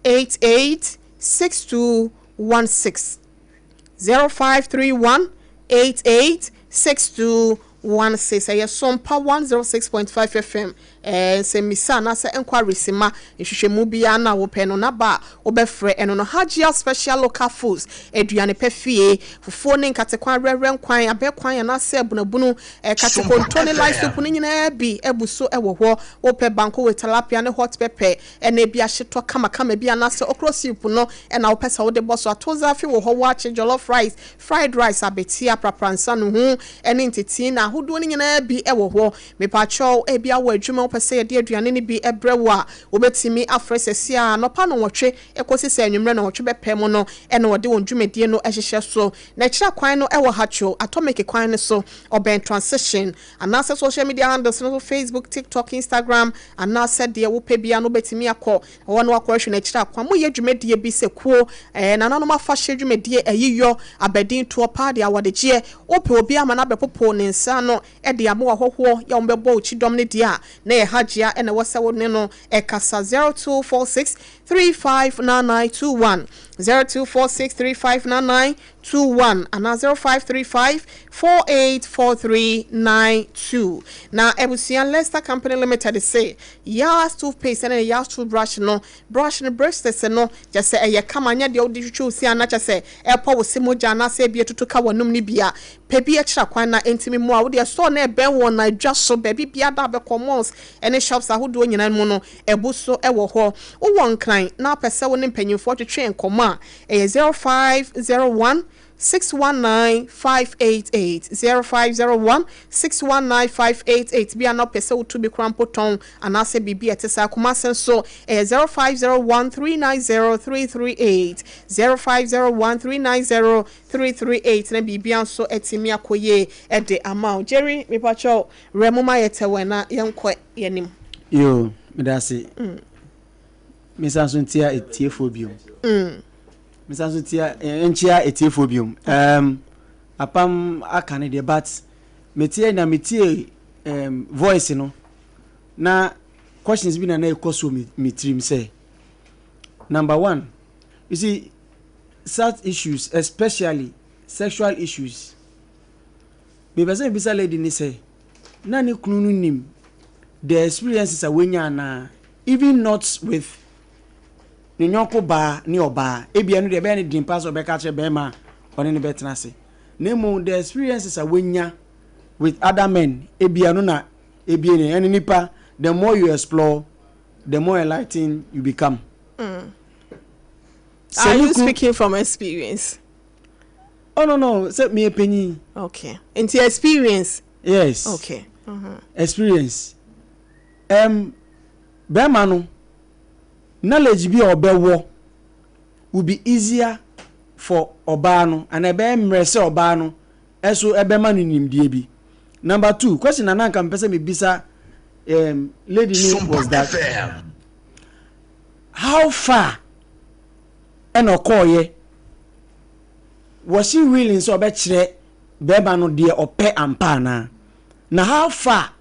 88 6216 0531 88. 6216. Ɛyɛ Sompa 106.5 FM. Ɛɛ nsɛmmisa anaasɛ enquiries ma nhwehwɛmu biara na wopɛ no naba a wobɛfrɛ ɛno no. Hajia Special Local Foods, aduane pɛ fie, fufuo ne nkatekwan, rɛrɛ nkwan, abɛkwan anaasɛ abunabunu, katekonto ne light soup no nyinaa bi abu so wɔ hɔ. Wopɛ banku with tilapia ne hot pepper ɛna ebi ahyetɔ kamakama bi anaasɛ okro soup no ɛna wopɛ sɛ wode bɔ so. Atozafi wɔ hɔ, waakye, jollof rice, fried rice, abetia, aprapransa, nuhu ɛne ntetee na ahodoɔ no nyinaa bi wɔ hɔ. Mepakyɛw, ebi awɔ adwuma wopɛ sɛ yɛde aduane no bi brɛ wo a, wobɛtumi afrɛ sɛsi a anɔpa 8 ɛkɔsi sɛ anwummerɛ 8 bɛpɛ mu no ɛna wɔde wɔn dwumadie no hyehyɛ so. Na akyire kwan no ɛwɔ Hatcho Atomic kwan no so, ɔbɛn Transition, anaasɛ social media handles no so, Facebook, TikTok, Instagram, anaasɛ deɛ wopɛ bia no wobɛtumi akɔ hɔ no akɔhwɛ no akyire akwan. Moyɛ dwumadie bi sɛ kuo, nananom afahyɛ dwumadie, ayiyɔ, abadintoɔ, paade, awadegyeɛ, wopɛ obi ama no abɛpopo ne nsa no ɛde ama ahɔhoɔ yɛ wɔn bɛbɔ wo kyidɔm no deɛ a, na yɛ Hagyia ɛna ɛwɔ sɛ wo ne no ɛkasa. 0246 359921, 0246 359921 anaa 0535 484392. Na abusua, Leicester Company Limited sɛ Yas toothpaste ɛne Yas toothbrush no, brush no bristles no kyɛ sɛ ɛyɛ kama, nyɛ deɛ wode twitwi wo se ana kyɛ sɛ ɛpɔ wo se mogya anaasɛ ebi atutu ka w'anum no bia. Pɛ bi akyira kwan na ntumi mu a wode ɛsɔɔ na ɛbɛn wɔn na adwa so baabi bia da abɛkɔ malls ɛne shops ahodoɔ nyinaa mu no, ɛbo so ɛwɔ hɔ. Wowɔ Nkran na apɛ sɛ wo ne mpanyinfoɔ twetwe nkɔmmɔ a, ɛyɛ 0501 619 588, 0501 619 588. Bi a na wopɛ sɛ wotu bi kora mpo tɔn anaasɛ biribi a ɛte saa. Kumase nso ɛyɛ 0501 390 338, 0501 390 338, na biribia nso atumi akɔ yie ɛde ama wo. Jerry, mepakyɛw, werɛ mo ma yɛ tɛwɛn na yɛnkɔ yɛnim. Yo, meda ase. Mesan so ntia etiefoɔ biom. Mesan so tia nkyia etiefoɔ biom. Apam aka ne deɛ, but metie na metie voice no na questions bi na na ɛkɔ so me tirim sɛ, number one, you see, such issues, especially sexual issues, mepɛ sɛ mebisa lady ne sɛ na ne kunu no nim the experiences a wanya anaa, even not with ne nyɔnko baa ne ɔbaa, ebia no deɛ ɛbɛyɛ ne den paa sɛ ɔbɛka kyerɛ bɛrima a ɔne ne bɛtena ase, na mmom the experiences a wanya with other men, ebia no na ebie ne ɛne nipa, the more you explore, the more enlightened you become. Are you speaking from experience? Oh no, sɛ meyɛ panyin. Okay, nti experience. Yes. Okay. Experience. Bɛrima no knowledge bi a ɔbɛwɔ will be easier for ɔbaa no, ana ɛbɛyɛ mmerɛ sɛ ɔbaa no ɛso ɛbɛma no nimdeɛ bi. Number two question na nanka mpɛ sɛ mebisa lady no was that how far ɛna ɔkɔɔyɛ? Was she willing sɛ ɔbɛkyerɛ bɛrima no deɛ ɔpɛ ampa anaa? Na how far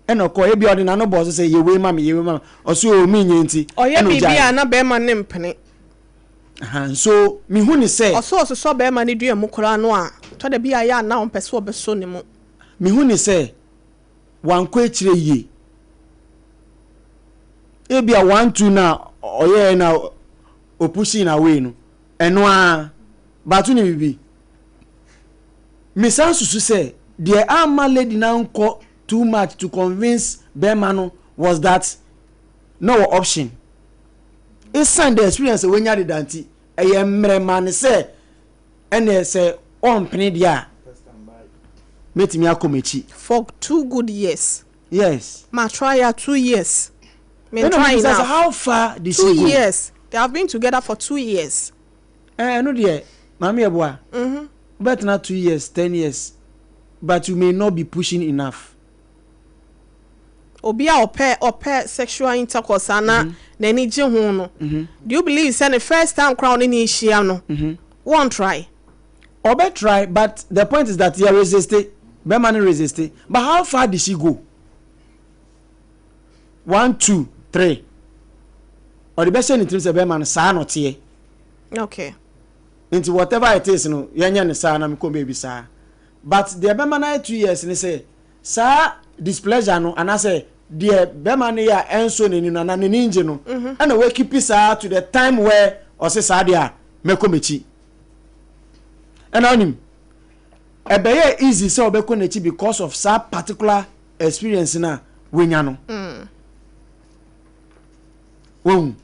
ɛna ɔkɔɔ? Ebi ɔde n'ano bɔ so sɛ yɛ wei ma me, yɛ wei ma me, ɔso o mi nye nti ɔyɛ ɛna biribi ogyae. A na bɛrima ne mpene. Nso mihu ne sɛ ɔso ɔsosɔ bɛrima no dua mu koraa no a, tɔ da bi a yɛ a na ɔmpɛ sɛ ɔbɛsɔ ne mu. Mihu ne sɛ wankɔ akyire yie. Ebi a one two na ɔyɛɛ na opushing away no, ɛno ara bato ne bibi. Mesan susu sɛ deɛ ama lady na nkɔ too much to convince bɛrima no was that na wɔ option, esan the experience a wanya deda nti, ɛyɛ mmerɛ ma ne sɛ ɛnna sɛ ɔmpene deɛ a, mɛtumi akɔ m'akyi. For 2 good years. Yes. Ma try ya 2 years, me ɛna try mebisa sɛ enough. How far did Two she go? years. They have been together for 2 years. Ɛɛ, ɛno deɛ, maame yɛ boa, wobɛtena 2 years, 10 years, but you may not be pushing enough. Obi a ɔpɛ sexual intercourse ana n'ani gye ho no, do you believe sɛ ne first time koraa ɔne ne hyia no, wɔn try? Ɔbɛ try, but the point is that yɛ resist, bɛrima no resist, but how far did she go? One, two, three, ɔde bɛhyɛ ne tirim sɛ bɛrima no saa na ɔteɛ. Nti whatever it is no, yɛnyɛ ne saa na mekɔ baabi saa. But deɛ ɛbɛma no ayɛ 2 years ne sɛ saa displeasure no anaasɛ deɛ bɛrima no yɛ a ɛnsɔ n'ani no anaa n'ani ngye no, ɛna wakeep saa to the time where ɔse saa deɛ a mɛkɔ m'akyi. Ɛna onim ɛbɛyɛ easy sɛ ɔbɛkɔ n'akyi because of saa particular experience na wanya no. Wɔn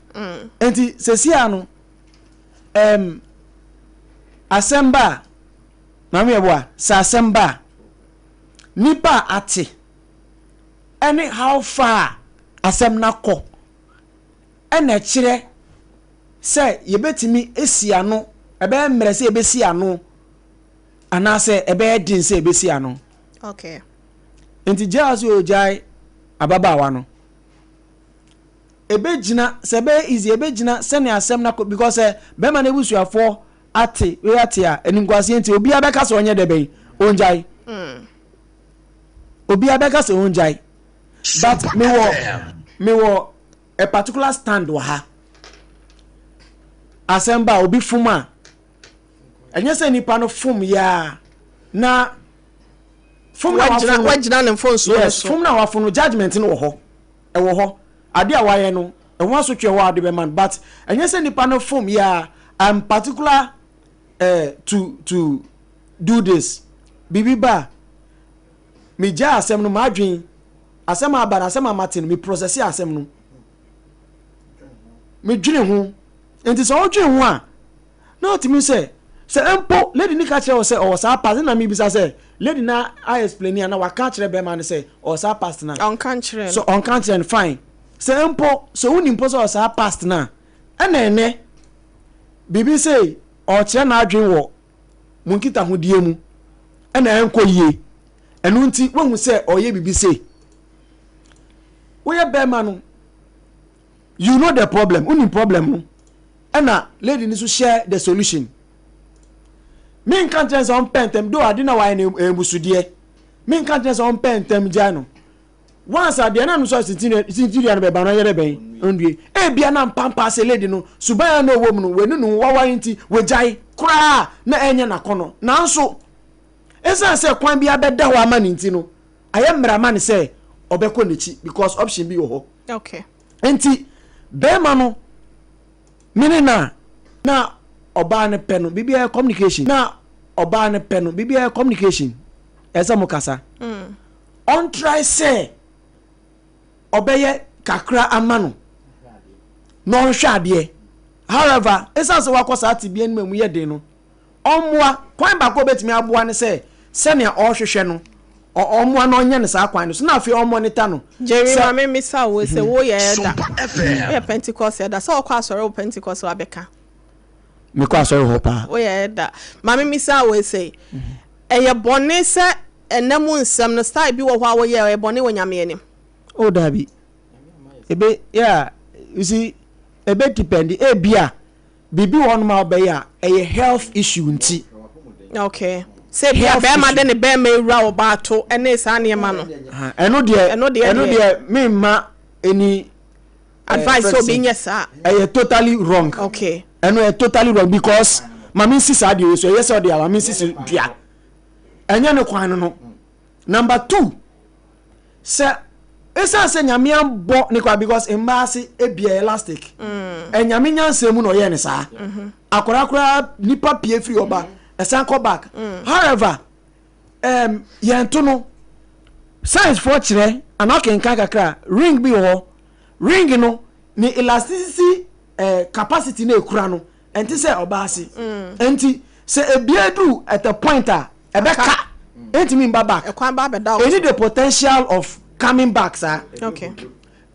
nti sɛsia no asɛm ba a, maame yɛ boa sɛ asɛm ba a, nipa a ate ɛne how far asɛm no akɔ ɛna ɛkyerɛ sɛ yɛbɛtumi esi ano, ɛbɛyɛ mmerɛ sɛ yɛbɛsi ano anaasɛ ɛbɛyɛ den sɛ yɛbɛsi ano. Nti gyaa sɛ ogyae ababaawa no, ɛbɛgyina sɛ ɛbɛyɛ easy, ɛbɛgyina sɛnea asɛm no akɔ, because sɛ bɛrima no abusuafoɔ ate wei ate a, animguaseɛ nti obiara bɛka sɛ ɔnyɛ dɛ bɛn ɔngyae. Obiara bɛka sɛ ɔngyae, but mewɔ a particular stand wɔ ha. Asɛm ba a, obi fom a, ɛnyɛ sɛ nipa no fom yaa na fom na wafom no. Wagyina ne mfonsoɔ no yes so. Fom na wafom no, judgement no wɔ hɔ, ɛwɔ hɔ, ade a wayɛ no ɛho asotwe wɔ hɔ a wɔde bɛma no, but ɛnyɛ sɛ nipa no fom yaa. I'm particular to do this. Biribi ba a, megyaa asɛm no, m'adwen asɛm a aba no, asɛm a mate no, me process asɛm no, medwene ho. Nti sɛ wodwene ho a, na ɔtumi sɛ mpo lady ni ka kyerɛ wo sɛ ɔwɔ saa past na mebisa sɛ lady na a explain a na waka kyerɛ bɛrima no sɛ ɔwɔ saa past na Ɔnka nkyerɛ so no. Ɔnka nkyerɛ no, fine. Sɛ mpo sɛ wonim mpo sɛ ɔwɔ saa past na ɛna ɛnɛ biribi sɛ ɔkyerɛ n'adwene wɔ mo nkitahodie mu ɛna ɛnkɔ yie, ɛno nti wohu sɛ ɔyɛ biribi sɛ woyɛ bɛrima no, you know the problem, wonim problem no, ɛna lady no nso share the solution. Menka nkyerɛ sɛ ɔmpɛ ntɛm do ade na wayɛ no ɛmusudeɛ. Menka nkyerɛ sɛ ɔmpɛ ntɛm gyae no once adeɛ na no so sintiria no bɛba no ayɛ dɛ bɛn ndue. Ebia na mpampa sɛ lady no suban a na ɔwɔ mu no w'ani no waware nti wagyae koraa na ɛnyɛ n'akɔnɔ, nanso ɛsiane sɛ kwan bi abɛda hɔ ama ne nti no, ayɛ mmerɛ ama ne sɛ ɔbɛkɔ n'akyi because option bi wɔ hɔ. Nti bɛrima no mene na ɔbaa no pɛ no, biribiara communication, na ɔbaa no pɛ no, biribiara communication, ɛsɛ mo kasa. Ɔntry sɛ ɔbɛyɛ kakra ama no na ɔnhwɛ adeɛ. However, ɛsiane sɛ wakɔ saa tebea no mu a mu yɛ den no, ɔmmoa. Kwan baako a ɔbɛtumi aboa ne sɛ sɛnea ɔrehwehwɛ no, ɔmmoa na ɔnyɛ no saa kwan no so na afei ɔmonitor no. Jerry, sɛ maame misa wo sɛ woyɛ ɛda Sompa FM. woyɛ Pentecost ɛda sɛ wɔkɔ asɔre wɔ Pentecost wabɛka? Mekɔ asɔre hɔ paa. Woyɛ ɛda. Maame misa wo sɛ ɛyɛ bɔne sɛ ɛnɛ mu nsɛm no, style bi wɔ hɔ a woyɛ, ɛyɛ bɔne wɔ Nyame anim? Oh dabi, ebe, yeah, you see, ebe depend. Ebia biribi wɔ hɔnom a wobɛyɛ a ɛyɛ health issue nti. Okay, sɛ bia Health bɛrima de issue. ne bɛrima ewura ɔbaa to ɛne saa nneɛma no. Ha, ɛno deɛ Ɛno deɛ ɛno deɛ. Deɛ memma any advice sɛ friend obi sɛ nyɛ saa. Ɛyɛ totally wrong. Ɛno ɛyɛ totally wrong because maame nsi saa deɛ wei so, ɛyɛ sɛ ɔde a maame nsi so dua, ɛnyɛ ne kwan no. Number two, sɛ esan sɛ Nyame abɔ ne kwan because mmaa ase ebia elastic, ɛnyame nyansa mu na ɔyɛ ne saa. Akwadaa koraa nipa pie firi ɔba ɛsan kɔ back. However, yɛn to no, science foɔ kyerɛ anaa ɔkenkan kakra, ring bi wɔ hɔ, ring no ne elasticity capacity na ekura no ɛnte sɛ ɔbaa ase. Nti sɛ ebia duru at a point a ɛbɛka ɛntumi mba back. Ɛkwan ba abɛda wo ɛni so. The potential of coming back saa ɛbɛ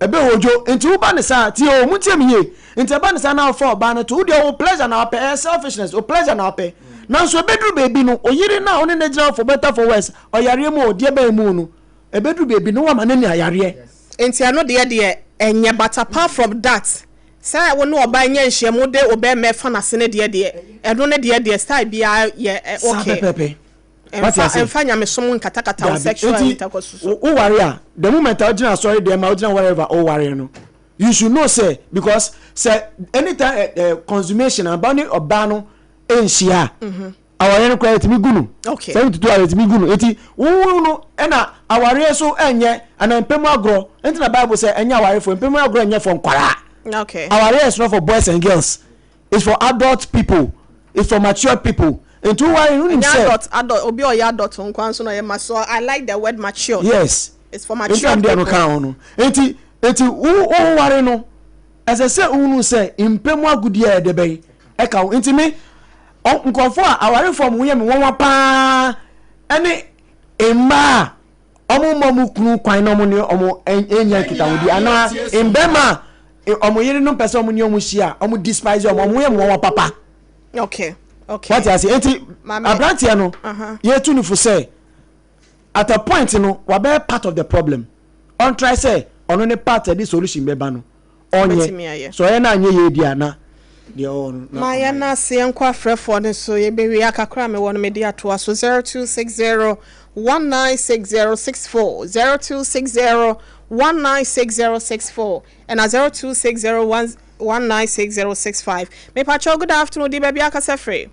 odwo. Nti woba ne saa tie o, mu tie mi yie. Nti ɛba ne saa na ɔfa ɔbaa no to wo deɛ, wo pleasure na wapɛ, ɛyɛ selfishness, wo pleasure na wapɛ, nanso ebeduru beebi no, oyere na ɔne ne gyina for better for worse, ɔyareɛ mu o, deɛ bɛn mu no, ebeduru beebi no wama n'ani ayareɛ. Nti ɛno deɛ ɛnyɛ, but apart from that, sɛ wo ne ɔbaa nya nhyiamu de wo bɛrima ɛfa n'ase ne deɛ, ɛno ne deɛ style biara yɛ saa okay. Pɛpɛpɛ wate ɛmfa ase. Ɛmfa nyamesom nkatakata wo Dabi. sexual Nti intercourse so. Woware a, the moment a wogyina asɔre dɛm a wogyina wherever woware no, you should know sɛ because sɛ anytime consummation aba ne ɔbaa no nhyia a. Awareɛ no koraa yɛtumi gu no. Okay. 72 hours yɛtumi gu no. Eti wo no ɛna awareɛ so ɛnyɛ ana mpɛ mu agorɔ. Nti na Bible sɛ ɛnyɛ awarefoɔ mpɛ mu agorɔ ɛnyɛ for nkwaraa. Okay. Awareɛ is not for boys and girls. It's for adult people. It's for matured people. Nti wo ware no wonim Ɛnyɛ sɛ. adult adult obi a ɔyɛ adult nkoa nso na ɔyɛ mature. I like the word matured. Yes. It's for Nti na matured mede ɛno people. kaa ho no. Nti nti wo wo ware no ɛsɛ sɛ wohunu sɛ mpɛ mu agodie a ɛdɛ bɛn ɛka ho. Nti me ɔ nkurɔfoɔ a awarefoɔ a wɔn ho yɛ me nwanwa paa ɛne mmaa a wɔn mma wɔn kunu kwan na wɔn ne wɔn nya nkitahodi anaa mmarima a wɔn yerenom pɛ sɛ wɔn ne wɔn hyia a wɔn despise wɔn wɔn ho yɛ me nwanwa papa. Okay. Okay. Wate ase nti aberanteɛ no yɛtu no fo sɛ at a point no wabɛyɛ part of the problem ɔntry sɛ ɔno ne part ɛde solution bɛba no ɔnyɛ sɛ ɔyɛ no anyɛ yie di a na deɛ ɔwɔ no na Ma yɛn ɔma yɛ. ase yɛnkɔ afrɛfoɔ no so yɛbɛwie akakra a mewɔ no mede atoa so 0260 196064 0260 196064 ɛna 0260 196065 Mepakyɛw good afternoon di baabi akasa firi.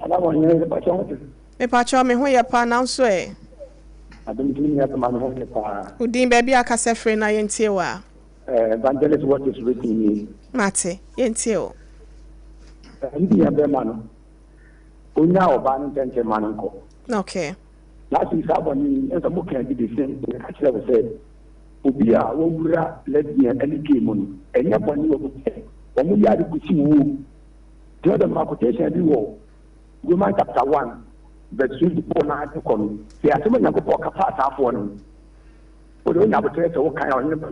Mepakyɛw me ho yɛ paa nanso ɛ. Adom tumi nua bɛma me ho yɛ paa. Wo din baabi akasa firi na yɛntie wo a. Evangelist what is written nie. Mate, yɛntie wo. Me nua bɛma no, onyaa ɔbaa no ntɛntɛm ma no nkɔ. Okay. Last week saa bɔne yi, ɛsɛ mo kaa bi the same thing, meka kyerɛ wo sɛ obi a wawura lesbian ne gay mu no, ɛnyɛ bɔne wɔ mu sɛ wɔn yɛ ade kosi wuo. Nti ɔdɛ ma quotation bi wɔ Roman chapter 1 verse 24 na ade kɔ no, sɛ asɛm a Nyankopɔn ka faa saafoɔ no ho. Wode wonya aboterɛ sɛ wokan a ɔhene ba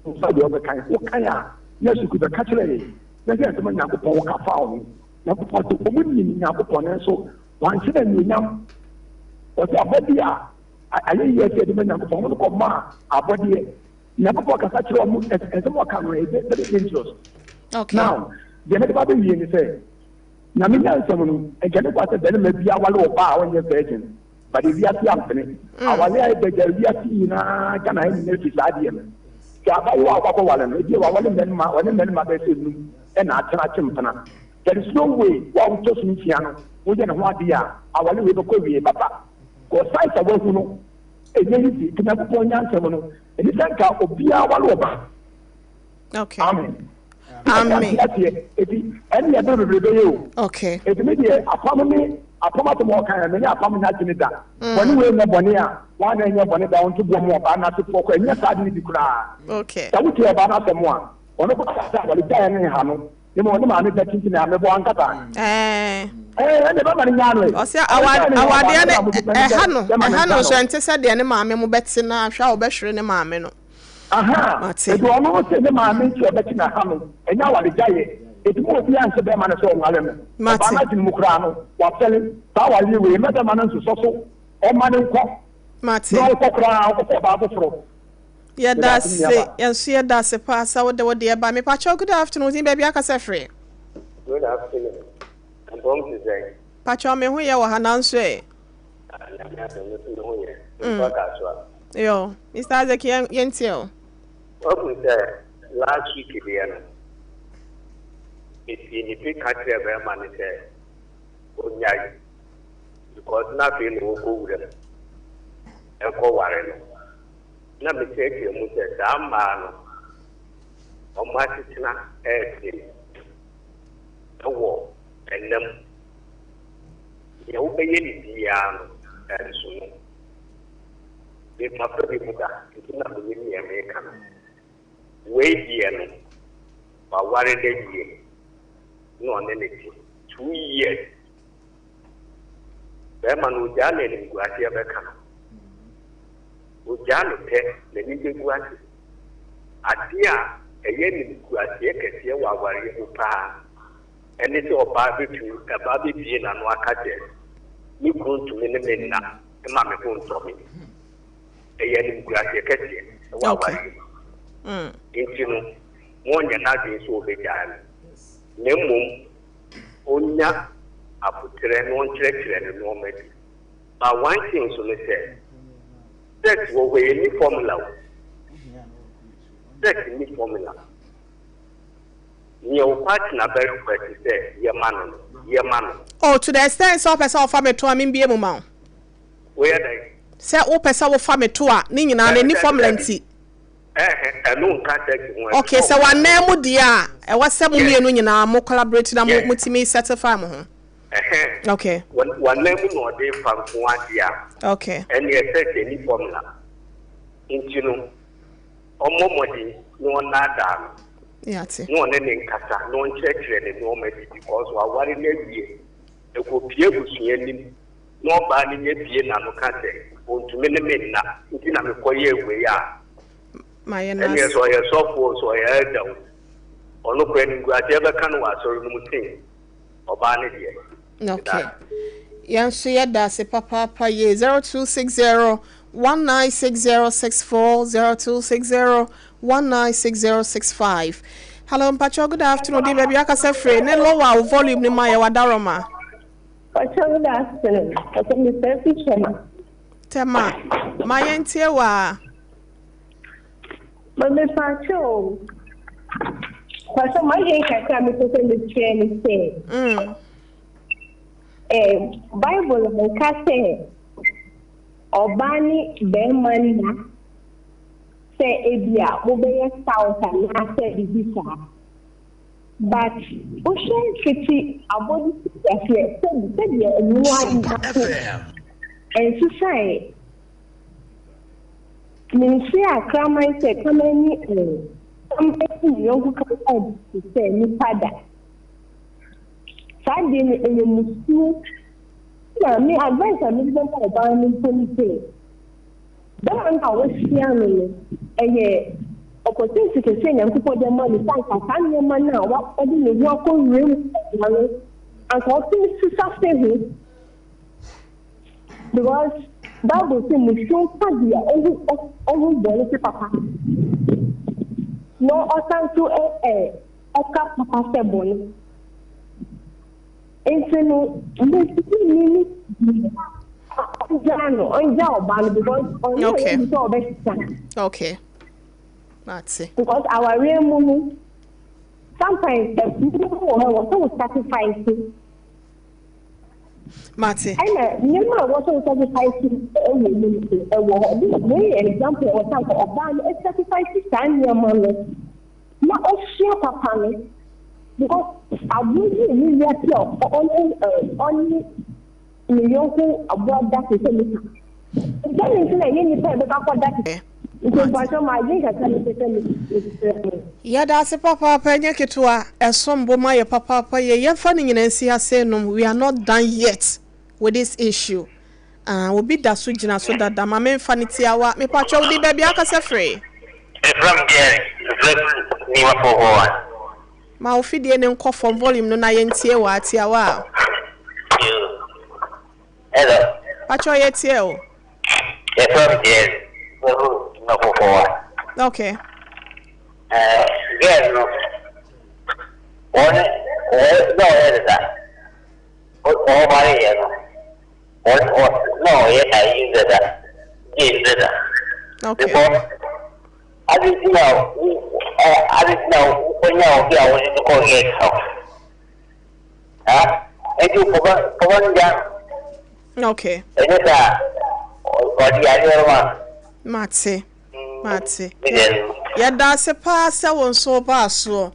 nsa deɛ wobɛkan, wokan a na sukuu bɛka kyerɛ yɛn na sɛ asɛm a Nyankopɔn ka faa wo ho. Nyankopɔn sɛ wɔn nim Nyankopɔn nanso Wanhyɛ no anuonyam. Ɔsɛ abɔdeɛ a ayɛyie sɛ yɛde ma Nyankopɔn, wɔn kɔ maa abɔdeɛ. Nyankopɔn kasa kyerɛ wɔn, nsɛm a ɔka no ɛyɛ very dangerous. Okay. Now, deɛ mede ba bɛwie ne sɛ, Nyame nyansam no, nka ne kwa sɛ barima bi awale ɔbaa a ɔnyɛ virgin, but ewiase ampene. Awale a ɛda gya wiase nyinaa, Ghana ha nyinaa fi saa adeɛ no. Sɛ abayewa a ɔkɔ akɔwale no, ebia wawale mmarima, ɔne mmarima bɛyɛ sɛ num ɛna atena akye mpena. There is no way wo a wotɔ so nsia no woyɛ ne ho adeɛ a aware wei bɛkɔ awiei papa. Cause size a wahu no ɛnyɛ easy nti Nyankopɔn nyansa mu no ɛni sɛ nka obiara ware ɔba. Okay. Amen. Amen. Ɛnti aseɛ eti ɛne ɛbɛ bebree bɛyɛ o. Okay. Eti me deɛ apam ne apam asɛm a ɔka yɛ me ne apam nyɛ adwene da. Mm. Bɔne wei nyɛ bɔne a wɔn na ɛnyɛ bɔne da wɔn to boɔ mu ɔbaa n'asefoɔ kɔ ɛnyɛ saa de ne bi koraa. Okay. Sɛ wotie ɔbaa n'asɛm a ɔno kɔ kasa a wɔde gyaeɛ ne nha no. Ne ma ɔne maame da tintin a mɛbɔ ankasa. Ɛɛ. Ɛɛ ɛnna bɛma no nyaa no ɛ. Ɔsɛ awadeɛ no ɛha no ɛha no nso ɛnte sɛ deɛ ne maame mo bɛte na ahwɛ a ɔbɛhwere ne maame no. Aha. Mate. Ebi ɔno no sɛ ne maame nti ɔbɛte na ha no ɛnyɛ awade gyaeɛ. Eti mu obi anhyɛ bɛrima no sɛ ɔnware no. Mate. Ɔbaa no adwene mu koraa no wafɛle saa awareɛ wei mɛ bɛrima no nsosɔ so ɔma no nkɔ. Mate. Na ɔnkɔ koraa ɔnkɔfa ɔbaa foforɔ. Yɛda ase, yɛn nso yɛda ase paa sɛ wode wo deɛ ba. Mepakyɛw, good afternoon, wo din baabi akasa firi? Good afternoon, mpɔm te sɛn? Pakyɛw, me ho yɛ wɔ ha nanso ɛ? Ah, Nyame adom, me nso me ho yɛ. Memfa kasoa. Yo, Mister Isaac, yɛn yɛntie o. Wahu sɛ last week deɛ no, mesii ne pi ka kyerɛɛ bɛrima no sɛ ɔnyae because na afei na ɔrekɔ wuram ɛkɔ ware no. Na mekyerɛkyerɛ mu sɛ saa mmaa no, wɔn asetena yɛ den wɔ nna mu. Nea wobɛyɛ no biara no, ɛnso no. Me papa bi mu da, nti na menim nea mereka no. Wei deɛ no, waware no awie na ɔne no te 2 years. Bɛrima no, ogyaa no animguaseɛ bɛka no. Ogyaa no pɛ, n'ani bɛgu ase. Adeɛ a ɛyɛ animguaseɛ kɛseɛ wɔ awareɛ mu paa ne sɛ ɔbaa bɛtumi, ɔbaa bɛbue n'ano aka sɛ, Me kunu ntumi ne me nna mma me ho ntɔ me. Ɛyɛ animguaseɛ kɛseɛ wɔ awareɛ mu. Nti no, ma ɔnyɛ n'adwene sɛ ɔbɛgyaa no, na mmom ɔnya aboterɛ na ɔnkyerɛkyerɛ no nnoɔma bi. But one thing nso ne sɛ, sex wɔ hɔ yi, ɛnni formula o. Sex nni formula. Nea wo partner bɛ request sɛ yɛ ma no no, yɛ ma no. Oh, to the extent sɛ wopɛ sɛ wofa me to a, membue mu ma wo. Woyɛ dɛn? Sɛ wopɛ sɛ wofa me to a, ne nyinaa no, Dabi, ɛnni dabi, formula dabi. nti. Ɛɛhɛ, ɛno nka sex ho, ɛsɛ Okay, sɛ sɛ ɔfa w'anan to. mu deɛ a, ɛwɔ sɛ mo Yes. mmienu nyinaa mo collaborate na mo Yes. motumi certify mo ho. Ɛhɛn. Okay. Wɔ, w'anan mu na ɔde fa nko ara deɛ a, Okay. ɛnneɛ sex nni formula. Nti no, ɔmmɔ mmɔden na ɔnnaadaa no. Yɛate. Na ɔne no nkasa na ɔnkyerɛkyerɛ no nnoɔma bi because waware no awie. Ɛkɔpue abusua anim na ɔbaa no nya bue n'ano ka sɛ ɔntumi ne me nna nti na mekɔyɛɛ wei a, Mayɛ no ɛnneɛ ase. sɛ ɔyɛ sɔfo o, sɛ ɔyɛ elder o, ɔno koraa animguaseɛ bɛka no wɔ asɔre no mu sen ɔbaa no deɛ. Okay. Yɛn nso yɛda ase papaapa yie. 0260 196064 0260 196065. Hello, Mpacho, good afternoon. Di baabi akasa firi ne lower wo volume ne ma yɛ wadaroma. Mpacho, good afternoon. Mpacho, Mr. Fi Tema. Tema, ma yɛntie wa. Ma me pacho. Pacho, ma yɛn kakra me pɛ sɛ mekyerɛ ne sɛ. Eh, Bible nka sɛ ɔbaa ne bɛrima nna sɛ ebia mobɛyɛ spouse anaasɛ biribi saa. But wohwɛ fiti abɔde aseɛ sɛ sɛdeɛ mmoa Sompa da so FM. ɛnsesaeɛ. Menhyia kraman sɛ kraman ne eh, kraman ne ne yɔnko kraman te sɛ nipa da. Saa deɛ no ɛyɛ musuo. Na me advice a mede bɛma ɔbaa no mpo ne sɛ, bɛrima no a wahyia no no, ɛyɛ opportunity kɛseɛ a Nyankopɔn de ama no sɛ anka saa nneɛma no a ɔde ne ho akɔ wura mu dada no, anka ɔtumi sesa fi ho. Because Bible sɛ musuo nka deɛ ɔhu ɔhu bɔne sɛ papa, na ɔsan so ɛ ɛ ɔka papa sɛ bɔne. Nti no, mesisi ni ne ɔngyaa no, ɔngyaa ɔbaa no because ɔnyɛ Okay. ɔyɛ sɛ ɔbɛsesa. Okay. Mate. Because awareɛ mu no, sometimes nneɛma wɔ hɔ a wɔ sɛ wo sacrifice. Mate. Ɛna nneɛma a wɔ sɛ wo sacrifice ɛwɔ mu no ɛwɔ hɔ. This wei yɛ example wɔ sɛ anka ɔbaa no sacrifice saa nneɛma no na ɔhyia papa no because aboa bi nni wiase a ɔne ɔne ne yɔnko aboa da te sɛ nipa. Nti ɛno nti na ɛnyɛ nipa a ɛbɛkɔ akɔda te nti mpakyɛw ma adwene kakra mepɛ sɛ mesrɛ mo. Yɛda ase papaapa ɛnyɛ ketewa ɛsom bo ma yɛ papaapa yie yɛmfa ne nyinaa nsi ha sei nom we are not done yet with this issue ah obi da so gyina so dada ma memfa no tiawa mepakyɛw wodi baabi akasa firi. Efra me Jerry mfrɛ firi Niwa 441. Ma wo fidie no nkɔ fam volume no na yɛntie wo a tiawa a. Yoo hello. Pakyɛw yɛtie o. Yɛfrɛ me Jerry mfrɛ firi Niwa 441. Okay. Ɛɛ girl no wɔne wɔ na ɔyɛ deda ɔware yɛ no wɔn ɔ na ɔyɛ ayi deda gay deda. Okay. Because adi nti na wo ɛ adi nti na wonya obi a wɔde no kɔ guest house. Ha nti pɔba pɔba no gya no. Okay. Ɛnyɛ saa ɔde yareɛ rema no. Mate. Mate. Me deɛ no. Yɛda ase paa sɛ wo nso wobaa soɔ.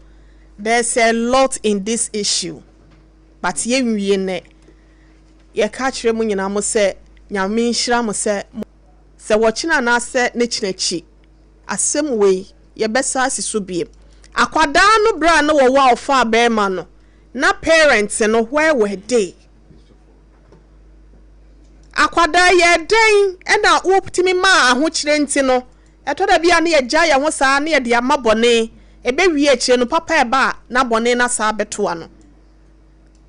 There's a lot in this issue. But yɛnwie nnɛ. Yɛka kyerɛ mo nyinaa mo sɛ Nyame nhyira mo sɛ mo sɛ wɔkyena anaasɛ ne kyena akyi asɛm wei yɛbɛsa asi so biem. Akwadaa no berɛ a na wɔwɔ a ɔfaa bɛrima no na parents no where were they? Akwadaa yɛɛ dɛn na wotumi maa ahokyerɛ nti no ɛtɔ da bi a na yɛgyae yɛn ho saa na yɛde ama bɔne ɛbɛwie akyire no papa ɛba a na bɔne no asan abɛtoa no.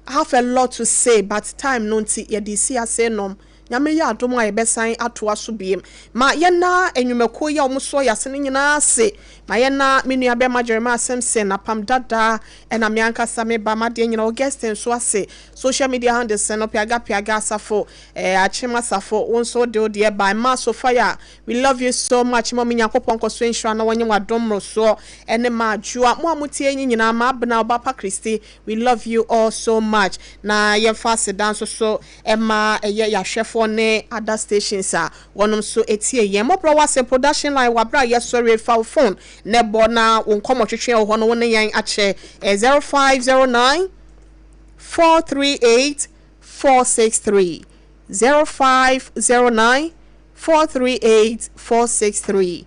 I have a lot to say but time no nti yɛde si ase nom. Nyame yɛ adom a yɛbɛsan atoa so biem. Ma yɛnna nnwumakuo yi a wɔsoɔ yɛn ase no nyinaa ase. Na yɛn na me nua bɛma Jeremiah Simpson apam dada ɛna me ankasa me ba m'adeɛ nyina Augustine nso ase. Social media handles no Piaga Piaga Asafo eh, Akyem Asafo wo nso wode wo deɛ ba. Mmaa Sophia we love you so much mummy Nyankopɔn nkɔso nhyira na wɔnyɛ w'adom mmorosoɔ ɛne maa Adwoa mo a motie yi nyinaa maa Abena Ɔbapa Christy we love you all so much na yɛmfa aseda nso so ɛma ɛyɛ yɛahwɛfoɔ ne other stations a wɔnom nso tie yɛn. Mmɔborɔ wɔ asɛm production line wɔ aberɛ a yɛsɔre fa wo phone na ɛbɔ na wo nkɔmmɔ twetwe wɔ hɔ no wo ne yɛn akyɛ 0509 438 463 0509 438 463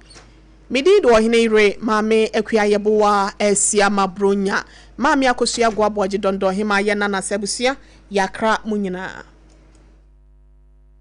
Me din de Ɔhene Yere Maame Akua Yeboah Asiama Bronya Maame Akosua Goaboagye Dɔndɔnhema Yɛ Nana Sɛ Abusua Yɛakra mo nyinaa.